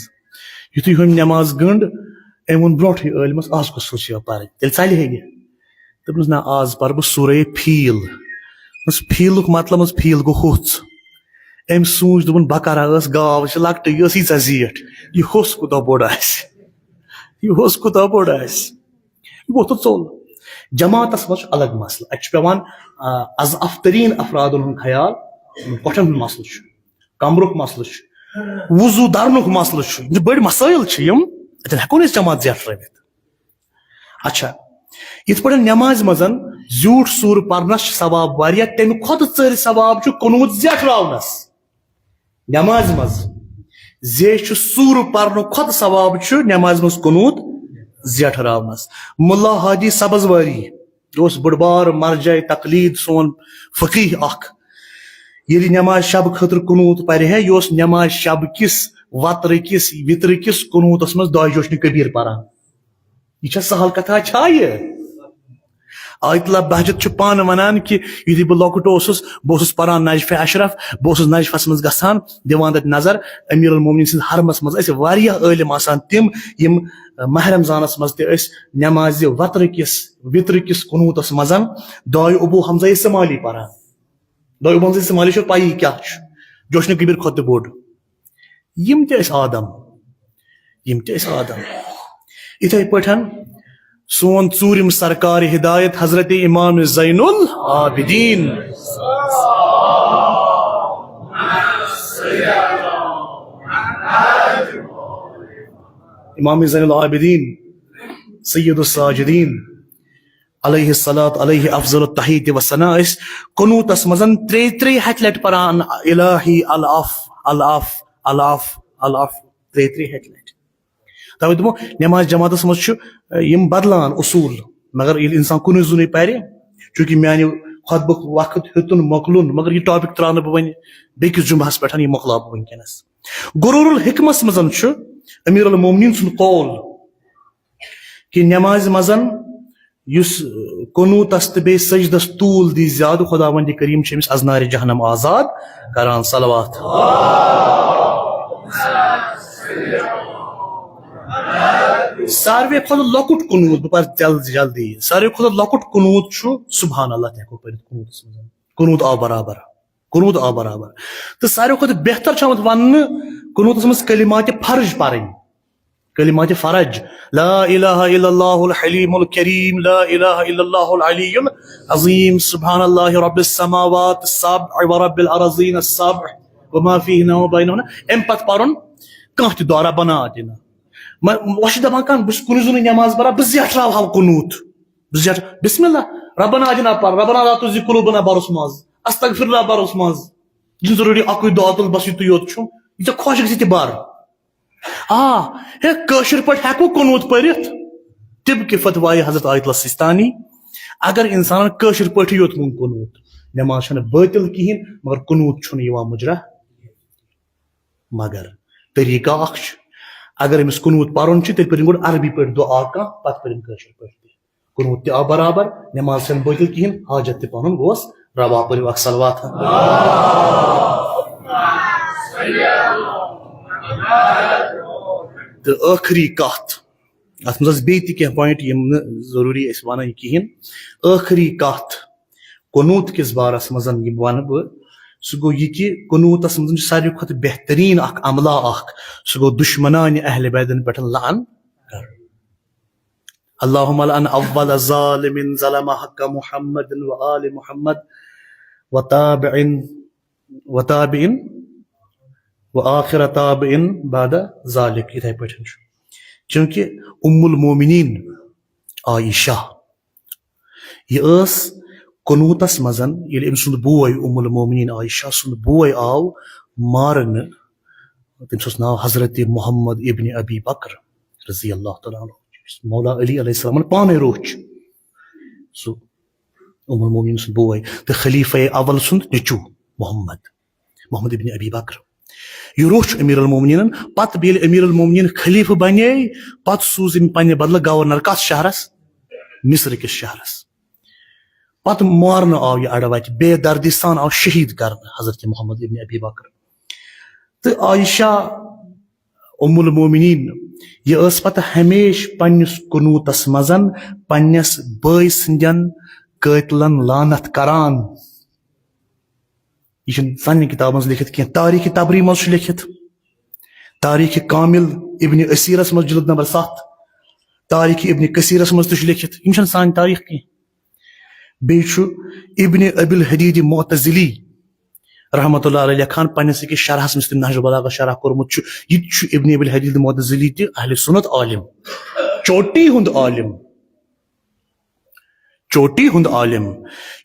یُتھُے ہُمۍ نٮ۪ماز گٔنٛڈ، أمۍ ووٚن برونٛٹھٕے عٲلمَس، "آز کُس سُہ چھُ یَپٲرۍ؟" تیٚلہِ ژَلہِ ہے یہِ۔ دوٚپنَس، "نہ، آز پَرٕ بہٕ سورہ فیٖل۔" دوٚپنَس، "فیٖلُک مطلب حظ، فیٖل گوٚو ہوٚژ۔" أمۍ سوٗنٛچ، دوٚپُن، "بقرہ ٲس گاو، یہِ چھِ لۄکٹٕے، یہِ ٲس ییٖژاہ زیٖٹھ۔ یہِ ہوٚژ کوٗتاہ بوٚڑ آسہِ؟ یہِ ہوٚژ کوٗتاہ بوٚڑ آسہِ؟" یہِ ووٚتھ تہٕ ژوٚل۔ جماعتس منٛز چھُ الگ مسلہٕ۔ اَتہِ چھُ پٮ۪وان، آ، اضعف تریٖن افرادن ہُنٛد خیال، کۄٹھٮ۪ن ہُنٛد مسلہٕ چھُ، کمرُک مسلہٕ چھُ، وضوٗ درنُک مسلہٕ چھُ، یِم بٔڑۍ مسٲیل چھِ یِم، اَتٮ۪ن ہٮ۪کو نہٕ أسۍ جماعت زیٹھرٲوِتھ۔ اچھا، یِتھ پٲٹھۍ نٮ۪مازِ منٛز زیوٗٹھ سوٗرٕ پرنس چھِ ثواب واریاہ، تَمہِ کھۄتہٕ ژٔرۍ ثواب چھُ قنوٗت زیٹھراونس۔ نمازِ منٛز زیچھِ سورٕ پرنہٕ کھۄتہٕ ثواب چھُ نمازِ منٛز قنوٗت زیٹھراونس۔ ملا ہادی سبزواری اوس بٔڑ بار مرجع تقلید، سون فقیح اکھ۔ ییٚلہِ نماز شب خٲطرٕ قنوٗت پرِ ہے، یہِ اوس نماز شب کِس وترٕ کِس، وترٕ کِس قنوٗتس منٛز دۄیہِ جوشنہِ کبیر پران۔ یہِ چھا سہل کتھا چھا یہِ؟ آیت اللہ بہجت چھُ پانہٕ ونان کہِ یُتھُے بہٕ لۄکُٹ اوسُس، بہٕ اوسُس پران نجفِ اشرف، بہٕ اوسُس نجفس منٛز گژھان، دِوان تتہِ نظر، امیر المومنین سٕنٛدِ حرمس منٛز ٲسۍ واریاہ عٲلم آسان تِم، یِم ماہ رمضانس منٛز تہِ ٲسۍ نمازِ وترٕ کِس، وترٕ کِس قنوٗتس منٛز دعائے ابو حمزہ سمالی پران۔ دعائے ابو حمزہ سمالی چھو پَیی کیٛاہ چھُ، جوشن کبیر کھۄتہٕ تہِ بوٚڑ۔ یِم تہِ ٲسۍ آدم، یِم تہِ ٲسۍ آدم۔ یِتھے پٲٹھۍ سون ژوٗرِم سرکار ہدایت حضرت امام زین العابدین۔ امام زین العابدین، سید الساجدین، علیہ الصلوۃ علیہ افضل التحیت و ثنا، ٲسۍ قنوٗتس منٛز ترٛیٚیہِ ترٛیٚیہِ ہتہِ لٹہِ پران، الہی العف، العف، العف، العف، ترٛیٚیہِ ترٛیٚیہِ ہتہِ لٹہِ۔ توے دوٚپمو، نماز جماعتس منٛز چھُ، ٲ، یِم بدلان اصوٗل، مگر ییٚلہِ انسان کُنُے زوٚنُے پرِ، چونکہ میانہِ خطبُک وقت ہیوٚتُن مۄکلُن، مگر یہِ ٹاپک تراونہٕ بہٕ وۄنۍ بیٚکِس جمعہس پٮ۪ٹھ، یہِ مۄکلاو بہٕ وٕنکیٚنس۔ غرور الحکمس منٛز چھُ امیر المومنین سُنٛد قول، کہِ نمازِ منٛز یُس قنوٗتس تہٕ بیٚیہِ سجدس طول دی زیادٕ، خداوند کریم چھُ أمِس از نارِ جہنم آزاد کران۔ صلوات۔ ساروی کھۄتہٕ لۄکُٹ قنوٗت، بہٕ پرٕ جلدی جلدی، ساروی کھۄتہٕ لۄکُٹ قنوٗت چھُ سبحان اللہ، تہِ ہٮ۪کو پٔرِتھ قنوٗتس منٛز۔ قنوٗت آو برابر، قنوٗت آو برابر۔ تہٕ ساروی کھۄتہٕ بہتر چھُ آمُت وننہٕ قنوٗتس منٛز کلمات فرج پرٕنۍ۔ کلمات فرج، لا الہ الا اللہ الحلیم الکریم، لا الہ الا اللہ العلی العظیم، سبحان اللہ رب السماوات السبع و رب الارضین السبع و ما فیہن و بینہن۔ امہِ پتہٕ پرُن کانٛہہ تہِ دعا، ربنا آتنا۔ م-، وۄنۍ چھُ دپان کانٛہہ، بہٕ چھُس کُنُے زوٚنُے نٮ۪ماز پران، بہٕ زیٹھراوہا قنوٗت، بہٕ زیٹھ-، بسم اللہ، ربنا آتنا پر، ربنا لا تزغ قلوبنا برُس منٛز، استغفر اللہ برُس منٛز، یہِ چھُنہٕ ضروٗری اکُے دعا تُل بس یُتُے یوت چھُ، یہِ ژےٚ خۄش گژھِ تہِ بر۔ آ، ہے، کٲشِر پٲٹھۍ ہٮ۪کو قنوٗت پٔرِتھ؟ طبقِ فتوایہِ حضرت آیت اللہ سِستانی، اگر اِنسانن کٲشِر پٲٹھی یوت ووٚن قنوٗت، نٮ۪ماز چھَنہٕ بٲطِل کِہیٖنۍ، مگر قنوٗت چھُنہٕ یِوان مُجرا۔ مگر طریٖقہ اکھ چھُ، اگر أمِس قنوٗت پَرُن چھُ، تیٚلہِ پٔرِن گۄڈٕ عربی پٲٹھۍ دُعا کانٛہہ، پَتہٕ پٔرِن کٲشِر پٲٹھۍ تہِ۔ قنوٗت تہِ آو برابر، نٮ۪ماز چھَنہٕ بٲطِل کِہیٖنۍ، حاجت تہِ پَنُن گوس روا۔ پٔرِو اکھ صلوات۔ تہٕ ٲخری کتھ، اتھ منٛز ٲس بیٚیہِ تہِ کینٛہہ point یِم نہٕ ضروٗری أسۍ ونٕنۍ کِہیٖنۍ۔ ٲخری کتھ قنوت کِس بارس منٛز یہِ ونہٕ بہٕ، سُہ گوٚو یہِ کہِ قنوتس منٛز چھُ ساروی کھۄتہٕ بہتریٖن اکھ عملہ اکھ، سُہ گوٚو دُشمنانہِ اہل بیتن پٮ۪ٹھ لعن کرُن۔ اللهم لعن اول ظالم ظلم حق محمد و آل محمد و تابعین و تابعین و آخر تابعین بعد ذالک، یِتھے پٲٹھۍ چھُ۔ چونکہ ام المومنین عائشہ، یہِ ٲس قنوتس منٛز، ییٚلہِ أمۍ سُنٛد بوے، ام المومنین عائشہ سُنٛد بوے آو مارنہٕ، تٔمِس اوس ناو حضرت محمد ابن ابی بکر رضی اللہ تعالیٰ عنہ، یُس مولا علی علیہ السلامن پانے روچھ۔ سُہ ام المومنین سُنٛد بوے تہٕ خلیفہ اول سُنٛد نیٚچو محمد، محمد ابن ابی بکر۔ یہِ روچھ امیر المومنینن۔ پتہٕ ییٚلہِ امیر المومنین خلیفہ بنے، پتہٕ سوٗز أمۍ پننہِ بدلہٕ گورنر کتھ شہرس؟ مصر کِس شہرس۔ پتہٕ مارنہٕ آو یہِ اڑٕ وتہِ، بے دردی سان آو شہید کرنہٕ حضرت محمد ابن ابی بکر۔ تہٕ عائشہ ام المومنین، یہِ ٲس پتہٕ ہمیشہِ پننِس قنوتس منٛز پننِس بٲے سٕنٛدٮ۪ن قٲتلن لعنت کران۔ یہِ چھُنہٕ سانٮ۪ن کِتابن منٛز لیکھِتھ کینٛہہ۔ تاریخ طبری منٛز چھُ لیکھِتھ، تاریخ کامل ابن اسیرس منٛز جلد نمبر ستھ، تاریخ ابن کثیرس منٛز تہِ چھُ لیکھِتھ۔ یِم چھِنہٕ سانہِ تاریخ کینٛہہ۔ بیٚیہِ چھُ ابن ابی الحدید معتزلی رحمۃ اللہ علیہ لیکھان پننِس أکِس شرحس منٛز، تٔمۍ نہج البلاغہ شرح کوٚرمُت چھُ، یہِ تہِ چھُ ابن ابی الحدید معتزلی تہِ اہل سنت عالم، چوٹی ہُنٛد عالم، چوٹی ہُنٛد عالم۔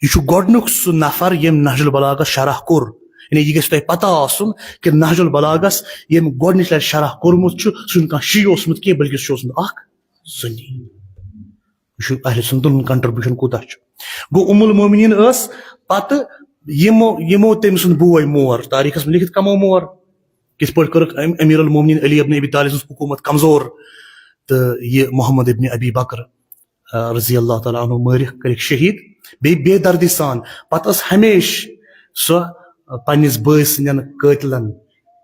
یہِ چھُ گۄڈٕنیُک سُہ نفر ییٚمۍ نہج البلاغہ شرح کوٚر۔ یعنی یہِ گژھِ تۄہہِ پتہ آسُن کہِ نہج البلاغس ییٚمۍ گۄڈٕنِچ لٹہِ شرح کوٚرمُت چھُ، سُہ چھُنہٕ کانٛہہ شیعہ اوسمُت کینٛہہ، بلکہِ سُہ چھُ اوسمُت اکھ سنی۔ وٕچھِو اہل سنتن ہُنٛد contribution کوٗتاہ چھُ۔ گوٚو ام المومنین ٲس پتہٕ یِمو، یِمو تٔمۍ سُنٛد بوے مور، تاریخس منٛز لیکھِتھ کمو مور، کِتھ پٲٹھۍ کٔرٕکھ أمۍ امیر المومنین علی ابن ابی طالب سٕنٛز حکوٗمت کمزور، تہٕ یہِ محمد ابن ابی بکر، آ، رضی اللہ تعالیٰ عنہ مٲرِکھ، کٔرِکھ شہید، بیٚیہِ بے دردی سان۔ پتہٕ ٲس ہمیشہِ سۄ، آ، پننِس بٲے سٕنٛدٮ۪ن قٲتلن،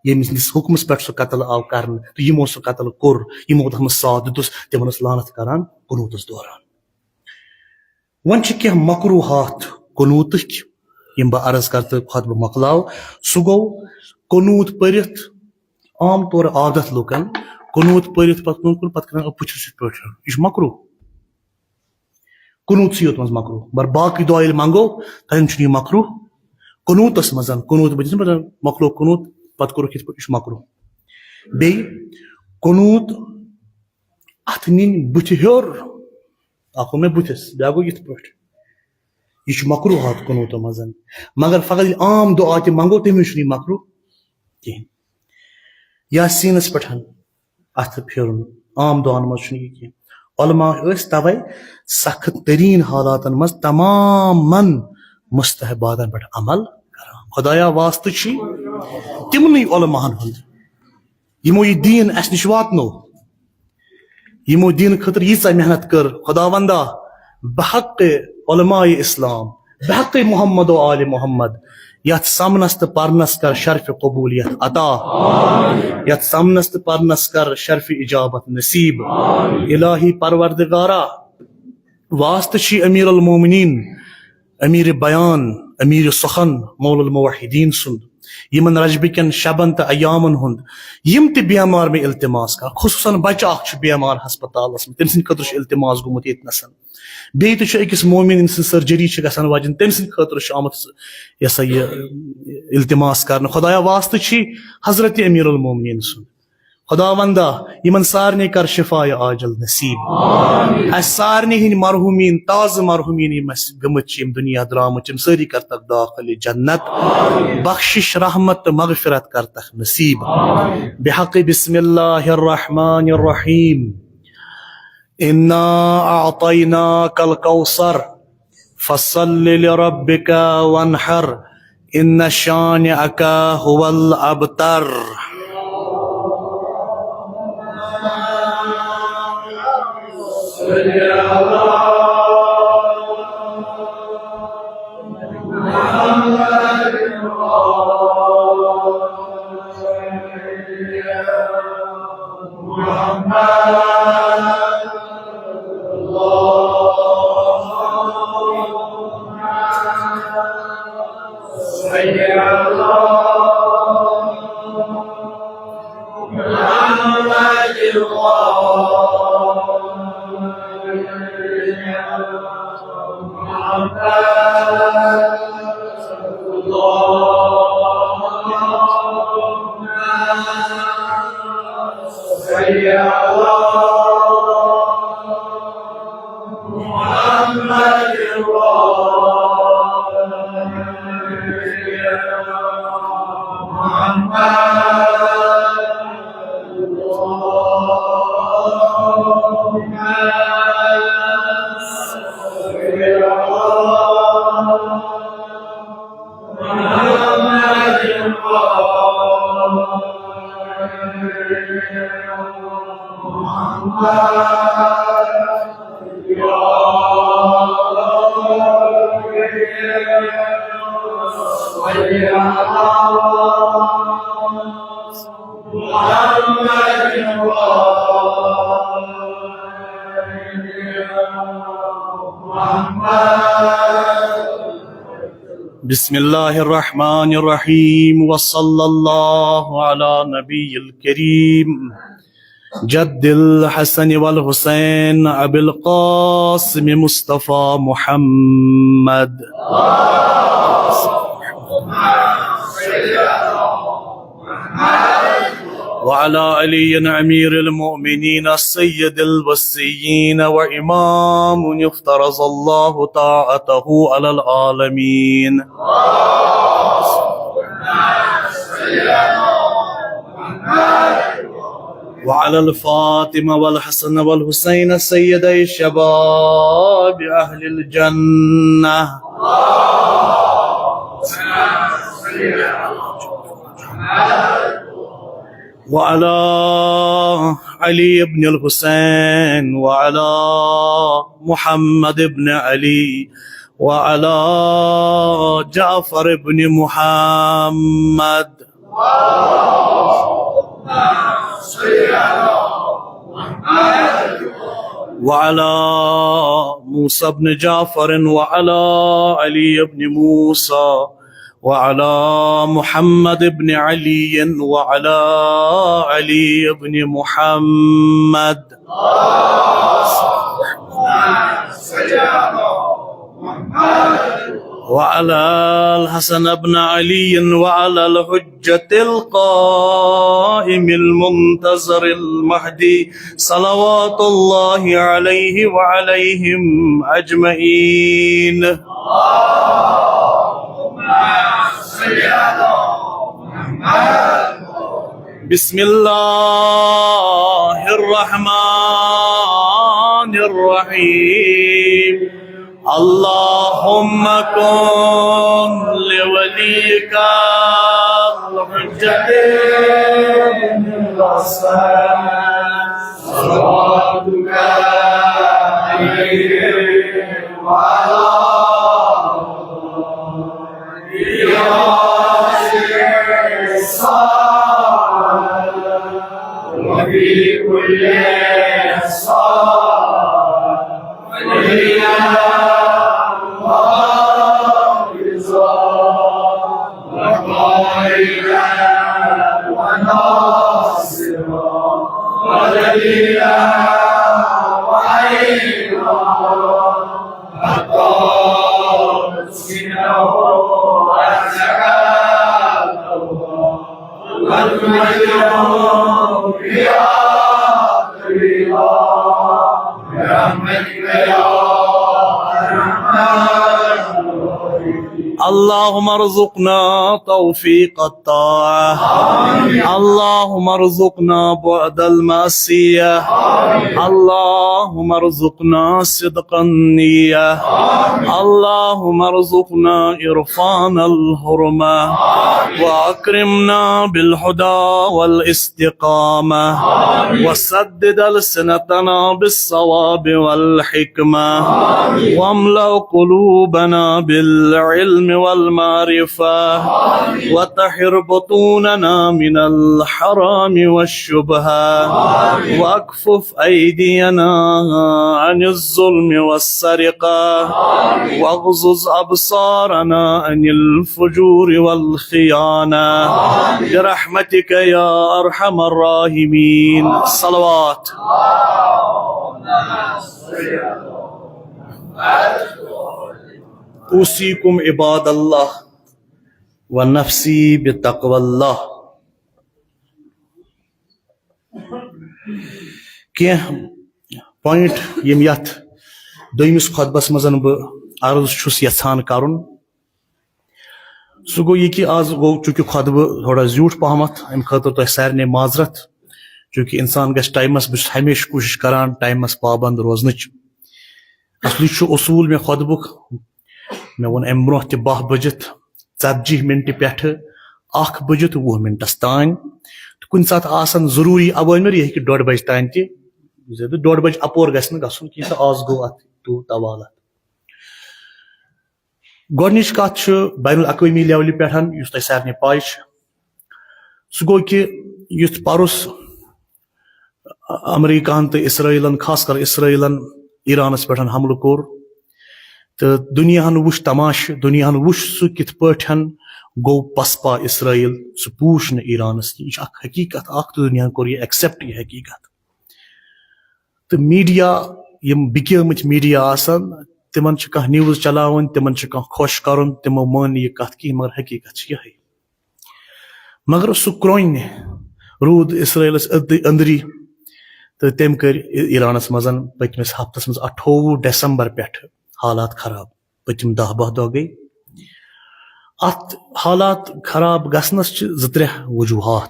ییٚمہِ سٕنٛدِس حُکمس پٮ۪ٹھ سُہ قتل آو کرنہٕ تہٕ یِمو سُہ قتل کوٚر، یِمو تتھ منٛز ساتھ دیُتُس، تِمن ٲس لعنت کران قنوتس دوران۔ وۄنۍ چھِ کینٛہہ مکروہات قنوتٕکۍ یِم بہٕ عرض کرٕ تہٕ خطبہٕ مۄکلاو۔ سُہ گوٚو قنوت پٔرِتھ، عام طور عادت لُکن قنوت پٔرِتھ پتہٕ کُن کُن پتہٕ کران بٕتھِس یِتھ پٲٹھۍ، یہِ چھُ مکروہ۔ قنوتسٕے یوت منٛز مکروہ، مگر باقٕے دعا ییٚلہِ منٛگو تتٮ۪ن چھُنہٕ یہِ مکروہ۔ قنوتس منٛز، قنوت بٕتھِس منٛز مۄکلو قنوت، پتہٕ کوٚرُکھ یِتھ پٲٹھۍ، یہِ چھُ مکروہ۔ بیٚیہِ قنوت اتھٕ نِنۍ بٕتھِ ہیوٚر، اکھ گوٚو مےٚ بٕتھِس، بیٛاکھ گوٚو یِتھ پٲٹھۍ۔ یہِ چھُ مکروہات قنوتو منٛز۔ مگر فقط ییٚلہِ عام دعا تہِ منٛگو، تَمہِ وِزِ چھُنہٕ یہِ مکروہ کِہیٖنۍ۔ یا سیٖنَس پٮ۪ٹھ اَتھٕ پھیرُن، عام دعاہَن منٛز چھُنہٕ یہِ کینٛہہ۔ علماء ٲسۍ تَوَے سخت تریٖن حالاتَن منٛز تمامَن مستحباتَن پٮ۪ٹھ عمل کران۔ خدایا واسطہٕ چھُے تِمنٕے علماہَن ہُنٛد، یِمو یہِ دیٖن اَسہِ نِش واتنو، یِمو دیٖن خٲطرٕ ییٖژاہ محنت کٔر۔ خداوندا، بحق علماء اسلام، بحق محمد و آل محمد، یتھ سمنس تہٕ پرنس کر شرف قبولیت عطا، یتھ سمنس تہٕ پرنس کر شرف اجابت نصیب۔ الہی پروردگارا، واسطہٕ چھی امیر المومنین، امیر بیان، امیر سخن، مول الموحدین سُنٛد، یِمن رجبہٕ کٮ۪ن شبن تہٕ ایامن ہُنٛد، یِم تہِ بیمار مےٚ التماس کران، خصوصاً بچہٕ اکھ چھُ بیمار ہسپتالس منٛز، تٔمۍ سٕنٛدِ خٲطرٕ چھُ التماس گوٚمُت ییٚتہِ نسن۔ بیٚیہِ تہِ چھُ أکِس مومن، أمۍ سٕنٛز surgery چھِ گژھان وجن، تٔمۍ سٕنٛدِ خٲطرٕ چھُ آمُت یہِ ہسا یہِ التماس کرنہٕ۔ خدایا واسطہٕ چھی حضرت امیر المومنین سُنٛد۔ خداوندا، یِمن سارنٕے کر شفاء عاجل نصیب۔ اسہِ سارنٕے ہٕنٛدۍ مرحومین، تازٕ مرحومین یِم اسہِ گٔمٕتۍ چھِ، یِم دُنیا درٛامٕتۍ چھِ، یِم سٲری کرتکھ داخل جنت۔ بخشش، رحمت تہٕ مغفرت کرتکھ نصیب۔ بحق بسم اللہ الرحمن الرحیم۔ انا اعطیناک الکوثر۔ فصل لربك وانحر، ان شانئك هو الابتر۔ بسم الله الرحمن الرحيم، وصلى الله على نبي الكريم جد الحسن والحسين أبي القاسم مصطفى محمد وعلى علي أمير المؤمنين سيد الوصيين وإمام افترض الله طاعته على العالمين. وعلى الفاطمة والحسن والحسين سيدي شباب أهل الجنة. وعلى علي بن الحسين وعلى محمد بن علي وعلى جعفر بن محمد وعلى موسى بن جعفر وعلى علي بن موسى وعلى محمد بن علي وعلى علي بن محمد وعلى الحسن بن علي وعلى الحجة القائم المنتظر المهدي صلوات الله عليه وعليهم أجمعين. بسم الله الرحمن الرحيم. اللهم كن لوليك الحجة بن الحسن صلواتك عليه وعلى وفي كل صلاة وليلا وحافظا وقائدا وناصرا ودليلا وعينا. حتى تسكنه أرضك طوعا وتمتعه فيها طويلا برحمتك يا أرحم الراحمين. اللهم ارزقنا توفيق الطاعة. اللهم ارزقنا بعد المعصية. اللهم ارزقنا صدق النية. اللهم ارزقنا عرفان الحرمة. وأكرمنا بالهدى والاستقامة. وسدد ألسنتنا بالصواب والحكمة. واملأ قلوبنا بالعلم والمعرفة، وطهر بطوننا من الحرام والشبهة، واكفف أيدينا عن الظلم والسرقة، واغضض أبصارنا عن الفجور والخيانة، برحمتك يا أرحم الراحمين. صلوات. أوصيكم عباد الله ونفسي بتقوى الله. کینٛہہ پوینٹ یِم یتھ دوٚیمِس خطبس منٛز بہٕ عرض چھُس یژھان کرُن، سُہ گوٚو یہِ کہِ آز گوٚو چوٗنٛکہِ خطبہٕ تھوڑا زیوٗٹھ پہمتھ، امہِ خٲطرٕ تۄہہِ سارنٕے معذرت۔ چوٗنٛکہِ انسان گژھِ ٹایمس، بہٕ چھُس ہمیشہِ کوٗشش کران ٹایمس پابند روزنٕچ۔ اصلی چھُ اصوٗل مےٚ خطبُک، مےٚ ووٚن امہِ برونٛہہ تہِ، باہ بجہِ ژتجی منٹہِ پٮ۪ٹھٕ اکھ بجہِ تہٕ وُہ منٹس تام۔ تہٕ کُنہِ ساتہٕ آسن ضروٗری اوٲمِر، یہِ ہیٚکہِ ڈۄڈ بجہِ تام تہِ، زیادٕ ڈۄڈ بجہِ اپور گژھِ نہٕ گژھُن کینٛہہ، تہٕ آز گوٚو اتھ تیوٗت حوالہٕ۔ گۄڈٕنِچ کتھ چھِ بین الاقوٲمی لیولہِ پٮ۪ٹھ، یُس تۄہہِ سارنٕے پاے چھِ، سُہ گوٚو کہِ یُتھ پرُس امریکہن تہٕ اسرائیلن، خاص کر اسرائیلن، ایرانس پٮ۪ٹھ حملہٕ کوٚر، تہٕ دُنیاہن وُچھ تماشہٕ، دُنیاہن وُچھ سُہ کِتھ پٲٹھۍ گوٚو پسپا اسرائیل، سُہ پوٗچھ نہٕ ایرانس کینٛہہ۔ یہِ چھِ اکھ حقیٖقت اکھ، تہٕ دُنیاہن کوٚر یہِ ایکسپٹ یہِ حقیٖقت۔ تہٕ میٖڈیا، یِم بِکیمٕتۍ میٖڈیا آسن، تِمن چھِ کانٛہہ نیوز چلاوٕنۍ، تِمن چھِ کانٛہہ خۄش کرُن، تِمو مٲن نہٕ یہِ کتھ کینٛہہ، مگر حقیٖقت چھِ یِہے۔ مگر سُہ کرٛوٚنۍ روٗد اسرائیلس أدٕ-، أنٛدری، تہٕ تٔمۍ کٔرۍ ایرانس منٛز پٔتمِس ہفتس منٛز اَٹھووُہ دسمبر پٮ۪ٹھٕ حالات خراب۔ پٔتِم دَہ باہ دۄہ گٔے۔ اتھ حالات خراب گژھنس چھِ زٕ ترٛےٚ وجوہات۔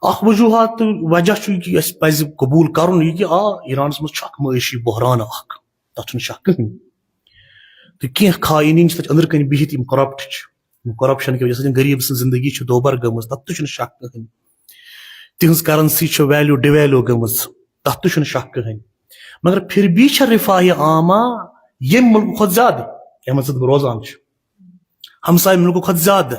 اکھ وجوہات تہٕ وجہ چھُ یہِ کہِ اسہِ پزِ قبول کرُن یہِ کہِ آ، ایرانس منٛز چھُ اکھ معٲشی بحران اکھ، تتھ چھُنہٕ شک کٕہٕنۍ۔ تہٕ کینٛہہ خاینین چھِ تتہِ أنٛدرٕ کنہِ بِہِتھ، یِم کرپٹ چھِ، یِم کرپشن کہِ وجہ سۭتۍ غریٖب سٕنٛز زندگی چھِ دوبر گٔمٕژ، تتھ تہِ چھُنہٕ شک کٕہٕنۍ۔ تِہنٛز کرنسی چھِ ویلیو ڈِویلیو گٔمٕژ، تتھ تہِ چھُنہٕ شک کٕہٕنۍ۔ مگر پھر بھی چھےٚ رفاہِ عامہ ییٚمہِ مُلکہٕ کھۄتہٕ زیادٕ، یتھ منٛز بہٕ روزان چھُس، ہمسایہِ مُلکہٕ کھۄتہٕ زیادٕ۔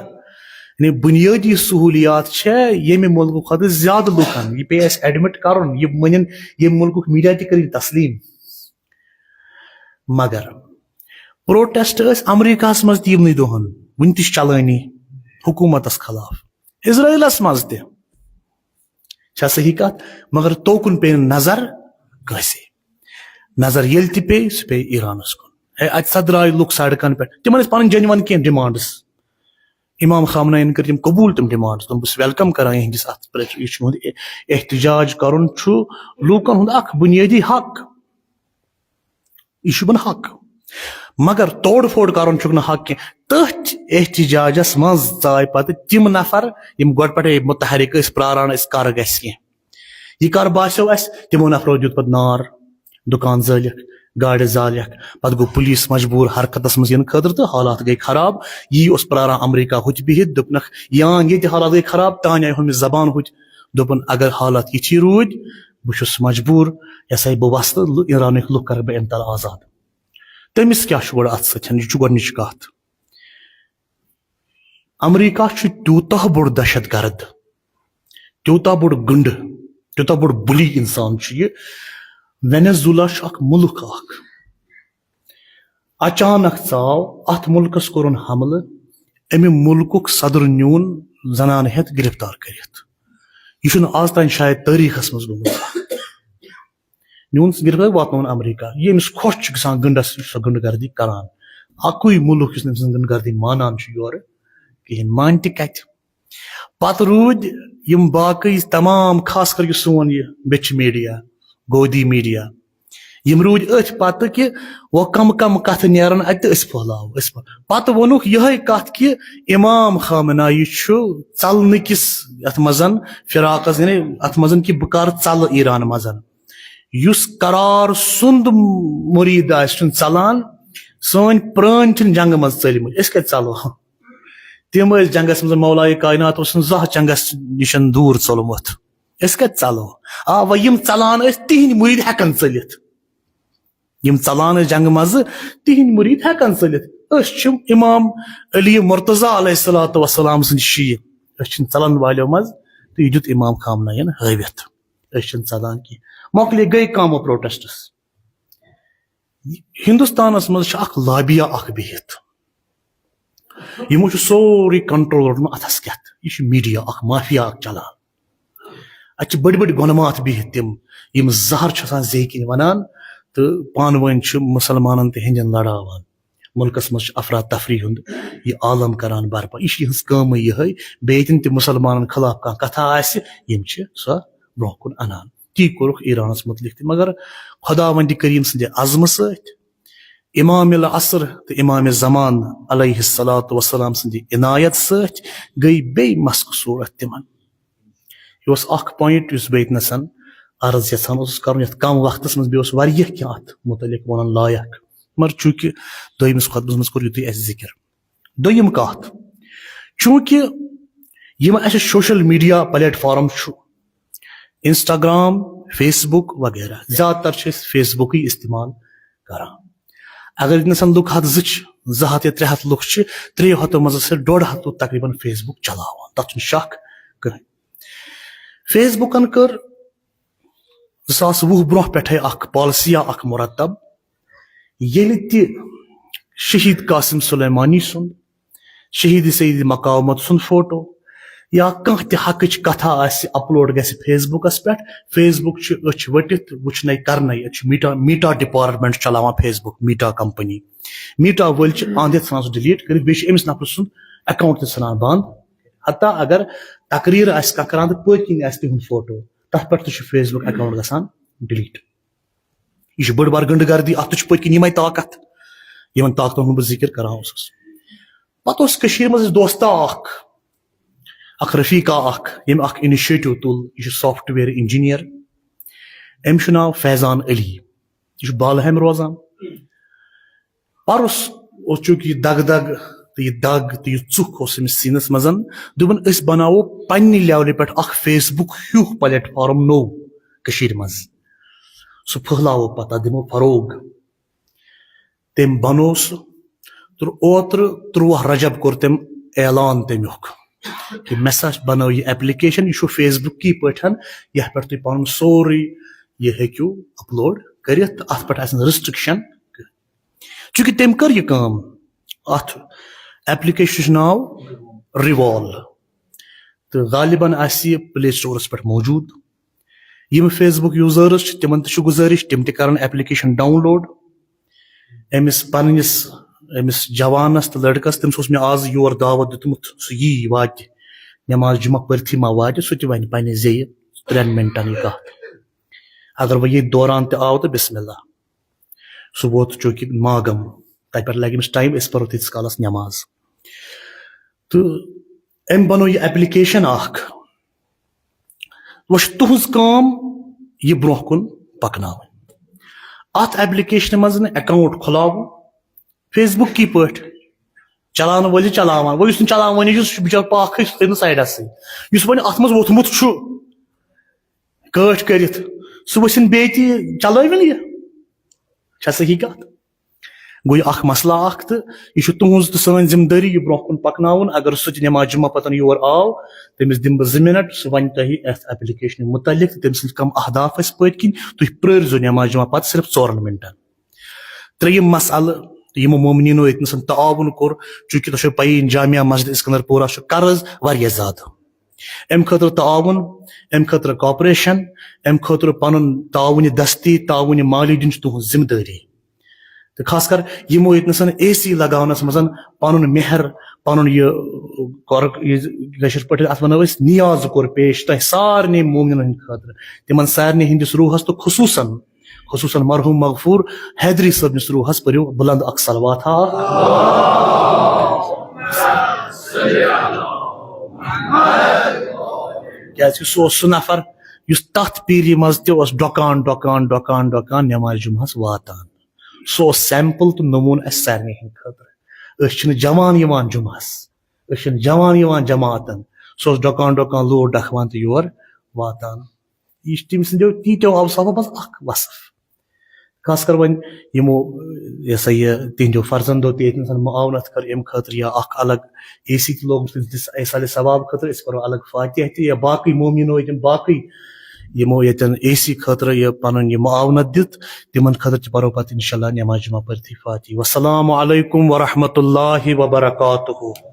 یعنی بُنیٲدی سہوٗلیات چھےٚ ییٚمہِ مُلکہٕ کھۄتہٕ زیادٕ لُکن، یہِ پیٚیہِ اَسہِ ایڈمٹ کرُن، یہِ مٲنِن ییٚمہِ مُلکُک میٖڈیا تہِ کٔرِن یہِ تسلیٖم۔ مگر پروٹیسٹ ٲسۍ امریکہس منٛز تہِ یِمنٕے دۄہن، وُنہِ تہِ چھِ چلٲنی حکوٗمتس خلاف، اسرائیلس منٛز تہِ۔ چھا صحیح کتھ؟ مگر توکُن پیٚیہِ نہٕ نظر کٲنٛسے۔ نظر ییٚلہِ تہِ پیٚیہِ، سُہ پیٚیہِ ایرانس کُن۔ ہے، اتہِ سا درٛاے لُکھ سڑکن پٮ۪ٹھ، تِمن ٲسۍ پنٕنۍ جینوَن کینٛہہ ڈیمانڈس۔ امام خامنہ یَن کٔرۍ تِم قبول، تِم ڈیمانڈس۔ دوٚپُن، بہٕ چھُس ویلکم کران یِہنٛدِس اتھ پرٛیس-، یہِ چھُ یِہُنٛد احتجاج کرُن چھُ لوٗکن ہُنٛد اکھ بُنیٲدی حق۔ یہِ چھُ یِمن حق۔ مگر توڑ پھوڑ کرُن چھُکھ نہٕ حق کینٛہہ۔ تٔتھۍ احتجاجس منٛز ژاے پتہٕ تِم نفر، یِم گۄڈٕ پٮ۪ٹھے متحرک ٲسۍ، پراران ٲسۍ کر گژھِ کینٛہہ۔ یہِ کر باسیو اسہِ، تِمو نفرو دیُت پتہٕ نار، دُکان زٲلِکھ، گاڑِ زالیکھ۔ پتہٕ گوٚو پُلیٖس مجبوٗر حرکتس منٛز یِنہٕ خٲطرٕ تہٕ حالات گٔے خراب۔ یی اوس پراران امریکہ ہُتہِ بِہِتھ، دوٚپنکھ، یان ییٚتہِ حالات گٔے خراب، تانۍ آیہِ ہُمِس زبان ہُتہِ۔ دوٚپُن، اگر حالات یِتھی روٗدۍ، بہٕ چھُس مجبوٗر، یہِ ہسا یہِ بہٕ وسہٕ تہٕ لُ-، ایرانٕکۍ لُکھ کرٕ بہٕ امہِ تلہٕ آزاد۔ تٔمِس کیٛاہ چھُ گۄڈٕ اتھ سۭتۍ؟ یہِ چھُ گۄڈٕنِچ کتھ۔ امریکہ چھُ تیوٗتاہ بوٚڑ دہشت گرد، تیوٗتاہ بوٚڑ گُنڈٕ، تیوٗتاہ بوٚڑ بُلی انسان چھُ یہِ۔ وینزولا چھُ اکھ مُلک اکھ۔ اچانک ژاو اتھ مُلکس کوٚرُن حملہٕ، امہِ مُلکُک صدر نیوٗن زنانہٕ ہٮ۪تھ گرفتار کٔرِتھ۔ یہِ چھُنہٕ آز تام شاید تٲریٖخس منٛز گوٚمُت۔ نیوٗن سُہ گرفتار، واتنووُن امریکہ۔ یہِ أمِس خۄش چھُ گژھان گنڈس، یہِ چھُ سۄ گنڈٕ گردی کران۔ اکُے مُلک یُس نہٕ أمۍ سٕنٛز گنڈٕ گردی مانان چھُ یورٕ کِہینۍ، مانہِ تہِ کتہِ؟ پتہٕ روٗدۍ یِم باقٕے تمام، خاص کر یہِ سون یہِ بیٚچھِ میٖڈیا، گودی میٖڈیا، یِم روٗدۍ أتھۍ پتہٕ کہِ وۄنۍ کم کم کتھٕ نیرن اتہِ تہٕ أسۍ پھٔہلاوو، أسۍ پھٔہلاوو۔ پتہٕ ووٚنُکھ یِہے کتھ کہِ امام خامنہ یہِ چھُ ژلنہٕ کِس یتھ منٛز فراقس، یعنی اتھ منٛز کہِ بہٕ کر ژلہٕ ایران منٛز۔ یُس قرار سُنٛد مُریٖد آسہِ، چھُنہٕ ژلان۔ سٲنۍ پرٛٲنۍ چھِنہٕ جنگہٕ منٛز ژٔلمٕتۍ، أسۍ کتہِ ژلو؟ تِم ٲسۍ جنگس منٛز، مولایہِ کائنات اوس نہٕ زانٛہہ جنگس نِش دوٗر ژوٚلمُت۔ أسۍ کتہِ ژلو؟ آ، وۄنۍ یِم ژلان ٲسۍ، تِہنٛدۍ مُریٖد ہٮ۪کن ژٔلِتھ۔ یِم ژلان ٲسۍ جنگہٕ منٛزٕ، تِہنٛدۍ مُریٖد ہٮ۪کن ژٔلِتھ۔ أسۍ چھِ امام علی مرتضی علیہ الصلوۃ والسلام سٕنٛدۍ شیٖعہٕ، أسۍ چھِنہٕ ژلن والٮ۪و منٛز، تہٕ یہِ دیُت امام خامنہ یَن ہٲوِتھ، أسۍ چھِنہٕ ژلان کینٛہہ۔ مۄکلے گٔے کامو پروٹیسٹس۔ ہندوستانس منٛز چھِ اکھ لابیا اکھ بِہِتھ، یِمو چھُ سورُے کنٹرول روٚٹمُت اتھس کٮ۪تھ۔ یہِ چھُ میٖڈیا اکھ، مافیا اکھ چلان۔ اتہِ چھِ بٔڑۍ بٔڑۍ گۄنہٕ ماتھ بِہِتھ تِم، یِم زہر چھِ آسان زیٚیہِ کِنۍ ونان تہٕ پانہٕ ؤنۍ چھِ مُسلمانن تہٕ ہیٚنٛدٮ۪ن لڑاوان۔ مُلکس منٛز چھِ افراتفری ہُنٛد یہِ عالم کران برپا۔ یہِ چھِ یِہٕنٛز کٲمٕے یِہے۔ بیٚیہِ ییٚتٮ۪ن تہِ مُسلمانن خلاف کانٛہہ کتھا آسہِ، یِم چھِ سۄ برونٛہہ کُن انان۔ تی کوٚرُکھ ایرانس مُتعلق تہِ، مگر خداوند کریم سٕنٛدِ عزمہٕ سۭتۍ، امام العصر تہٕ امام زمان علیہ الصلوۃ والسلام سٕنٛدِ عنایت سۭتۍ گٔے بیٚیہِ مسخ صورت تِمن۔ یہِ اوس اکھ پوینٹ یُس بہٕ ییٚتنَسَن عرض یژھان اوسُس کرُن، یَتھ کم وقتس منٛز بیٚیہِ اوس واریاہ کینٛہہ اتھ مُتعلق ونُن لایق، مگر چوٗنٛکہِ دوٚیمِس خطبس منٛز کوٚر یُتُے اَسہِ ذِکر۔ دوٚیِم کتھ، چوٗنٛکہِ یِم اَسہِ سوشل میٖڈیا پلیٹ فارم چھُ، انسٹاگرام، فیس بُک وغیرہ، زیادٕ تر چھِ أسۍ فیس بُکٕے استعمال کران۔ اگر ییٚتہِ نَسَن لُکھ ہَتھ زٕ چھِ، زٕ ہَتھ یا ترٛےٚ ہَتھ لُکھ چھِ، ترٛیٚیو ہَتو منٛز آسہِ ڈۄڈ ہَتھ لُکھ تقریباً فیس بُک چلاوان، تَتھ چھُنہٕ شک کٕہٕنۍ۔ فیس بُکَن کٔر زٕ ساس وُہ برونٛہہ پٮ۪ٹھَے اَکھ پالسیا اَکھ مُرتب، ییٚلہِ تہِ شہید قاسم سلیمانی سُنٛد، شہید سید مقاومت سُنٛد فوٹو یا کانٛہہ تہِ حقٕچ کتھا آسہِ اپلوڈ گژھِ فیس بُکس پٮ۪ٹھ، فیس بُک چھُ أچھ ؤٹِتھ وٕچھنَے کرنَے۔ أسۍ چھِ میٖٹا، میٖٹا ڈپارٹمنٹ چھُ چلاوان فیس بُک، میٖٹا کمپنی۔ میٖٹا وٲلۍ چھِ اَنٛد ہٮ۪تھ ژھٕنان سُہ ڈِلیٖٹ کٔرِتھ، بیٚیہِ چھِ أمِس نفرٕ سُنٛد اکاؤنٹ تہِ ژھٕنان بنٛد۔ حتیٰ اگر تقریر آسہِ کانٛہہ کران تہٕ پٔتۍ کِنۍ آسہِ تِہُنٛد فوٹو، تتھ پٮ۪ٹھ تہِ چھُ فیس بُک اکاؤنٹ گژھان ڈِلیٖٹ۔ یہِ چھُ بٔڑ بار غنڈٕ گردی، اتھ تہِ چھُ پٔتۍ کِنۍ یِمے طاقت، یِمن طاقتن ہُنٛد بہٕ ذِکر کران اوسُس۔ پتہٕ اوس کٔشیٖرِ منٛز اَسہِ دوستا اکھ، اکھ رفیقا اکھ، ییٚمۍ اکھ انیشیٹو تُل۔ یہِ چھُ سافٹ ویئر انجینئر، أمِس چھُ ناو فیضان علی، یہِ چھُ بالہٕ ہامہِ روزان۔ پرُس اوس چوٗنٛکہِ یہِ دگ دگ تہٕ یہِ دگ تہٕ یہِ ژُکھ اوس أمِس سیٖنس منٛز، دوٚپُن، أسۍ بناوو پننہِ لیولہِ پٮ۪ٹھ اکھ فیس بُک ہیوٗ پلیٹ فارم نوٚو کٔشیٖرِ منٛز، سُہ پھٔہلاوو پتہٕ، تتھ دِمو فروغ۔ تٔمۍ بنوو سُہ۔ تہٕ اوترٕ تُرٛواہ رجب کوٚر تٔمۍ اعلان تَمیُک کہِ مےٚ سا بنٲو یہِ ایپلیکیشن، یہِ چھُ فیس بُک کی پٲٹھۍ، یَتھ پٮ۪ٹھ تُہۍ پنُن سورُے یہِ ہیٚکِو اپلوڈ کٔرِتھ تہٕ اَتھ پٮ۪ٹھ آسہِ نہٕ ریسٹرکشن۔ چوٗنٛکہِ تٔمۍ کٔر یہِ کٲم، اَتھ ایپلیکیشن چھُ ناو ریوال، تہٕ غالباً آسہِ یہِ پلے سٹورس پٮ۪ٹھ موجود۔ یِم فیس بُک یوزرز چھِ، تِمن تہِ چھُ گُزٲرِش، تِم تہِ کرن ایپلیکیشن ڈاؤن لوڈ۔ أمِس پننِس، أمِس جوانس تہٕ لڑکس، تٔمِس اوس مےٚ آز یور دعوت دیُتمُت، سُہ یی واتہِ، نماز جمعہ پٔرتھٕے ما واتہِ، سُہ تہِ ونہِ پننہِ زیٚیہِ ترٛٮ۪ن منٹن یہِ کتھ۔ اگر وۄنۍ ییٚتہِ دوران تہِ آو تہٕ بسم اللہ، سُہ ووت چوٗنٛکہِ ماگم، تتہِ پٮ۪ٹھ لگہِ أمِس ٹایم، أسۍ پرو تیٖتِس کالس نماز۔ تہٕ أمۍ بنوو یہِ ایپلیکیشن اکھ۔ وۄنۍ چھِ تُہنٛز کٲم یہِ برونٛہہ کُن پکناوٕنۍ۔ اتھ ایپلیکیشنہِ منٛز نہٕ اکاؤنٹ کھُلاوُن، فیس بُک کی پٲٹھۍ چلاونہٕ وٲلۍ چھِ چلاوان، وۄنۍ یُس نہٕ چلاوٲنی چھُ، سُہ چھُ بِچارٕ پاکھٕے، سُہ تھٲیِن سایڈسٕے۔ یُس وۄنۍ اتھ منٛز ووٚتھمُت چھُ کٲٹھۍ کٔرِتھ، سُہ ؤسِن بیٚیہِ تہِ، چلٲوِن یہِ۔ چھا صحیح کتھ؟ گوٚو یہِ اکھ مسلہٕ اکھ، تہٕ یہِ چھُ تُہنٛز تہٕ سٲنۍ ذمہٕ دٲری یہِ برونٛہہ کُن پکناوُن۔ اگر سُہ تہِ نماز جمعہ پتن یور آو، تٔمِس دِمہٕ بہٕ زٕ منٹ، سُہ ونہِ تۄہہِ یتھ ایپلیکیشنہِ متعلق تہٕ تٔمۍ سٕنٛدۍ کم اہداف ٲسۍ پٔتۍ کِنۍ۔ تُہۍ پرٲرۍزیو نماز جمعہ پتہٕ صرف ژورن منٹن۔ ترٛیٚیِم مسئلہٕ، یِمو مومنیٖنو ییٚتہِ نَسَن تعاوُن کوٚر، چوٗنٛکہِ تۄہہِ چھو پَیی، جامع مسجد اسکندر پورہ چھُ قرض واریاہ زیادٕ۔ اَمہِ خٲطرٕ تعاوُن، اَمہِ خٲطرٕ کاپریشن، اَمہِ خٲطرٕ پَنُن تعاوُنہِ دستی، تعاوُنہِ مالی دیُن چھُ تُہٕنٛز ذمہٕ دٲری۔ تہٕ خاص کر یِمو ییٚتہِ نَسَن اے سی لگاونَس منٛز پَنُن مہر، پَنُن یہِ، کۄرُک، یہِ کٲشِر پٲٹھۍ اَتھ وَنو أسۍ نیاز کوٚر پیش تۄہہِ سارنٕے مومنیٖنَن ہٕنٛدِ خٲطرٕ، تِمَن سارنٕے ہٕنٛدِس روحَس تہٕ خصوٗصاً خصوٗصاً مرحوم مغفور حیدری صٲبنِس روحس پٔرِو بلند اکھ صلوات ہا۔ کیازِ کہِ سُہ اوس سُہ نفر یُس تتھ پیٖرِ منٛز تہِ اوس ڈۄکان، ڈۄکان، ڈۄکان، ڈۄکان نماز جمعہس واتان۔ سُہ اوس سیمپل تہٕ نموٗنہٕ اسہِ سارنٕے ہٕنٛدِ خٲطرٕ۔ أسۍ چھِنہٕ جوان یِوان جمعہس، أسۍ چھِنہٕ جوان یِوان جماعتن۔ سُہ اوس ڈۄکان، ڈۄکان لوٗر ڈکھوان تہٕ یور واتان۔ یہِ چھُ تٔمۍ سٕنٛدیو تیٖتیو اوصافو منٛز اکھ وصف۔ خاص کر وۄنۍ یِمو، یہِ ہسا یہِ تِہنٛدیو فرزندو تہِ ییٚتہِ نَسَن معاونت کٔر اَمہِ خٲطرٕ، یا اکھ الگ اے سی تہِ لوگمُت تِہنٛدِس ایصال ثواب خٲطرٕ، أسۍ پَرو الگ فاتحہ تہِ، یا باقٕے مومنو ییٚتٮ۪ن باقٕے یِمو ییٚتٮ۪ن اے سی خٲطرٕ یہِ پَنُن یہِ معاونت دیُت، تِمن خٲطرٕ تہِ پَرو پَتہٕ انشاءاللہ نماز جمعہ پٔرتھٕے فاتحہ۔ والسلام علیکم ورحمۃ اللہ وبرکاتہ۔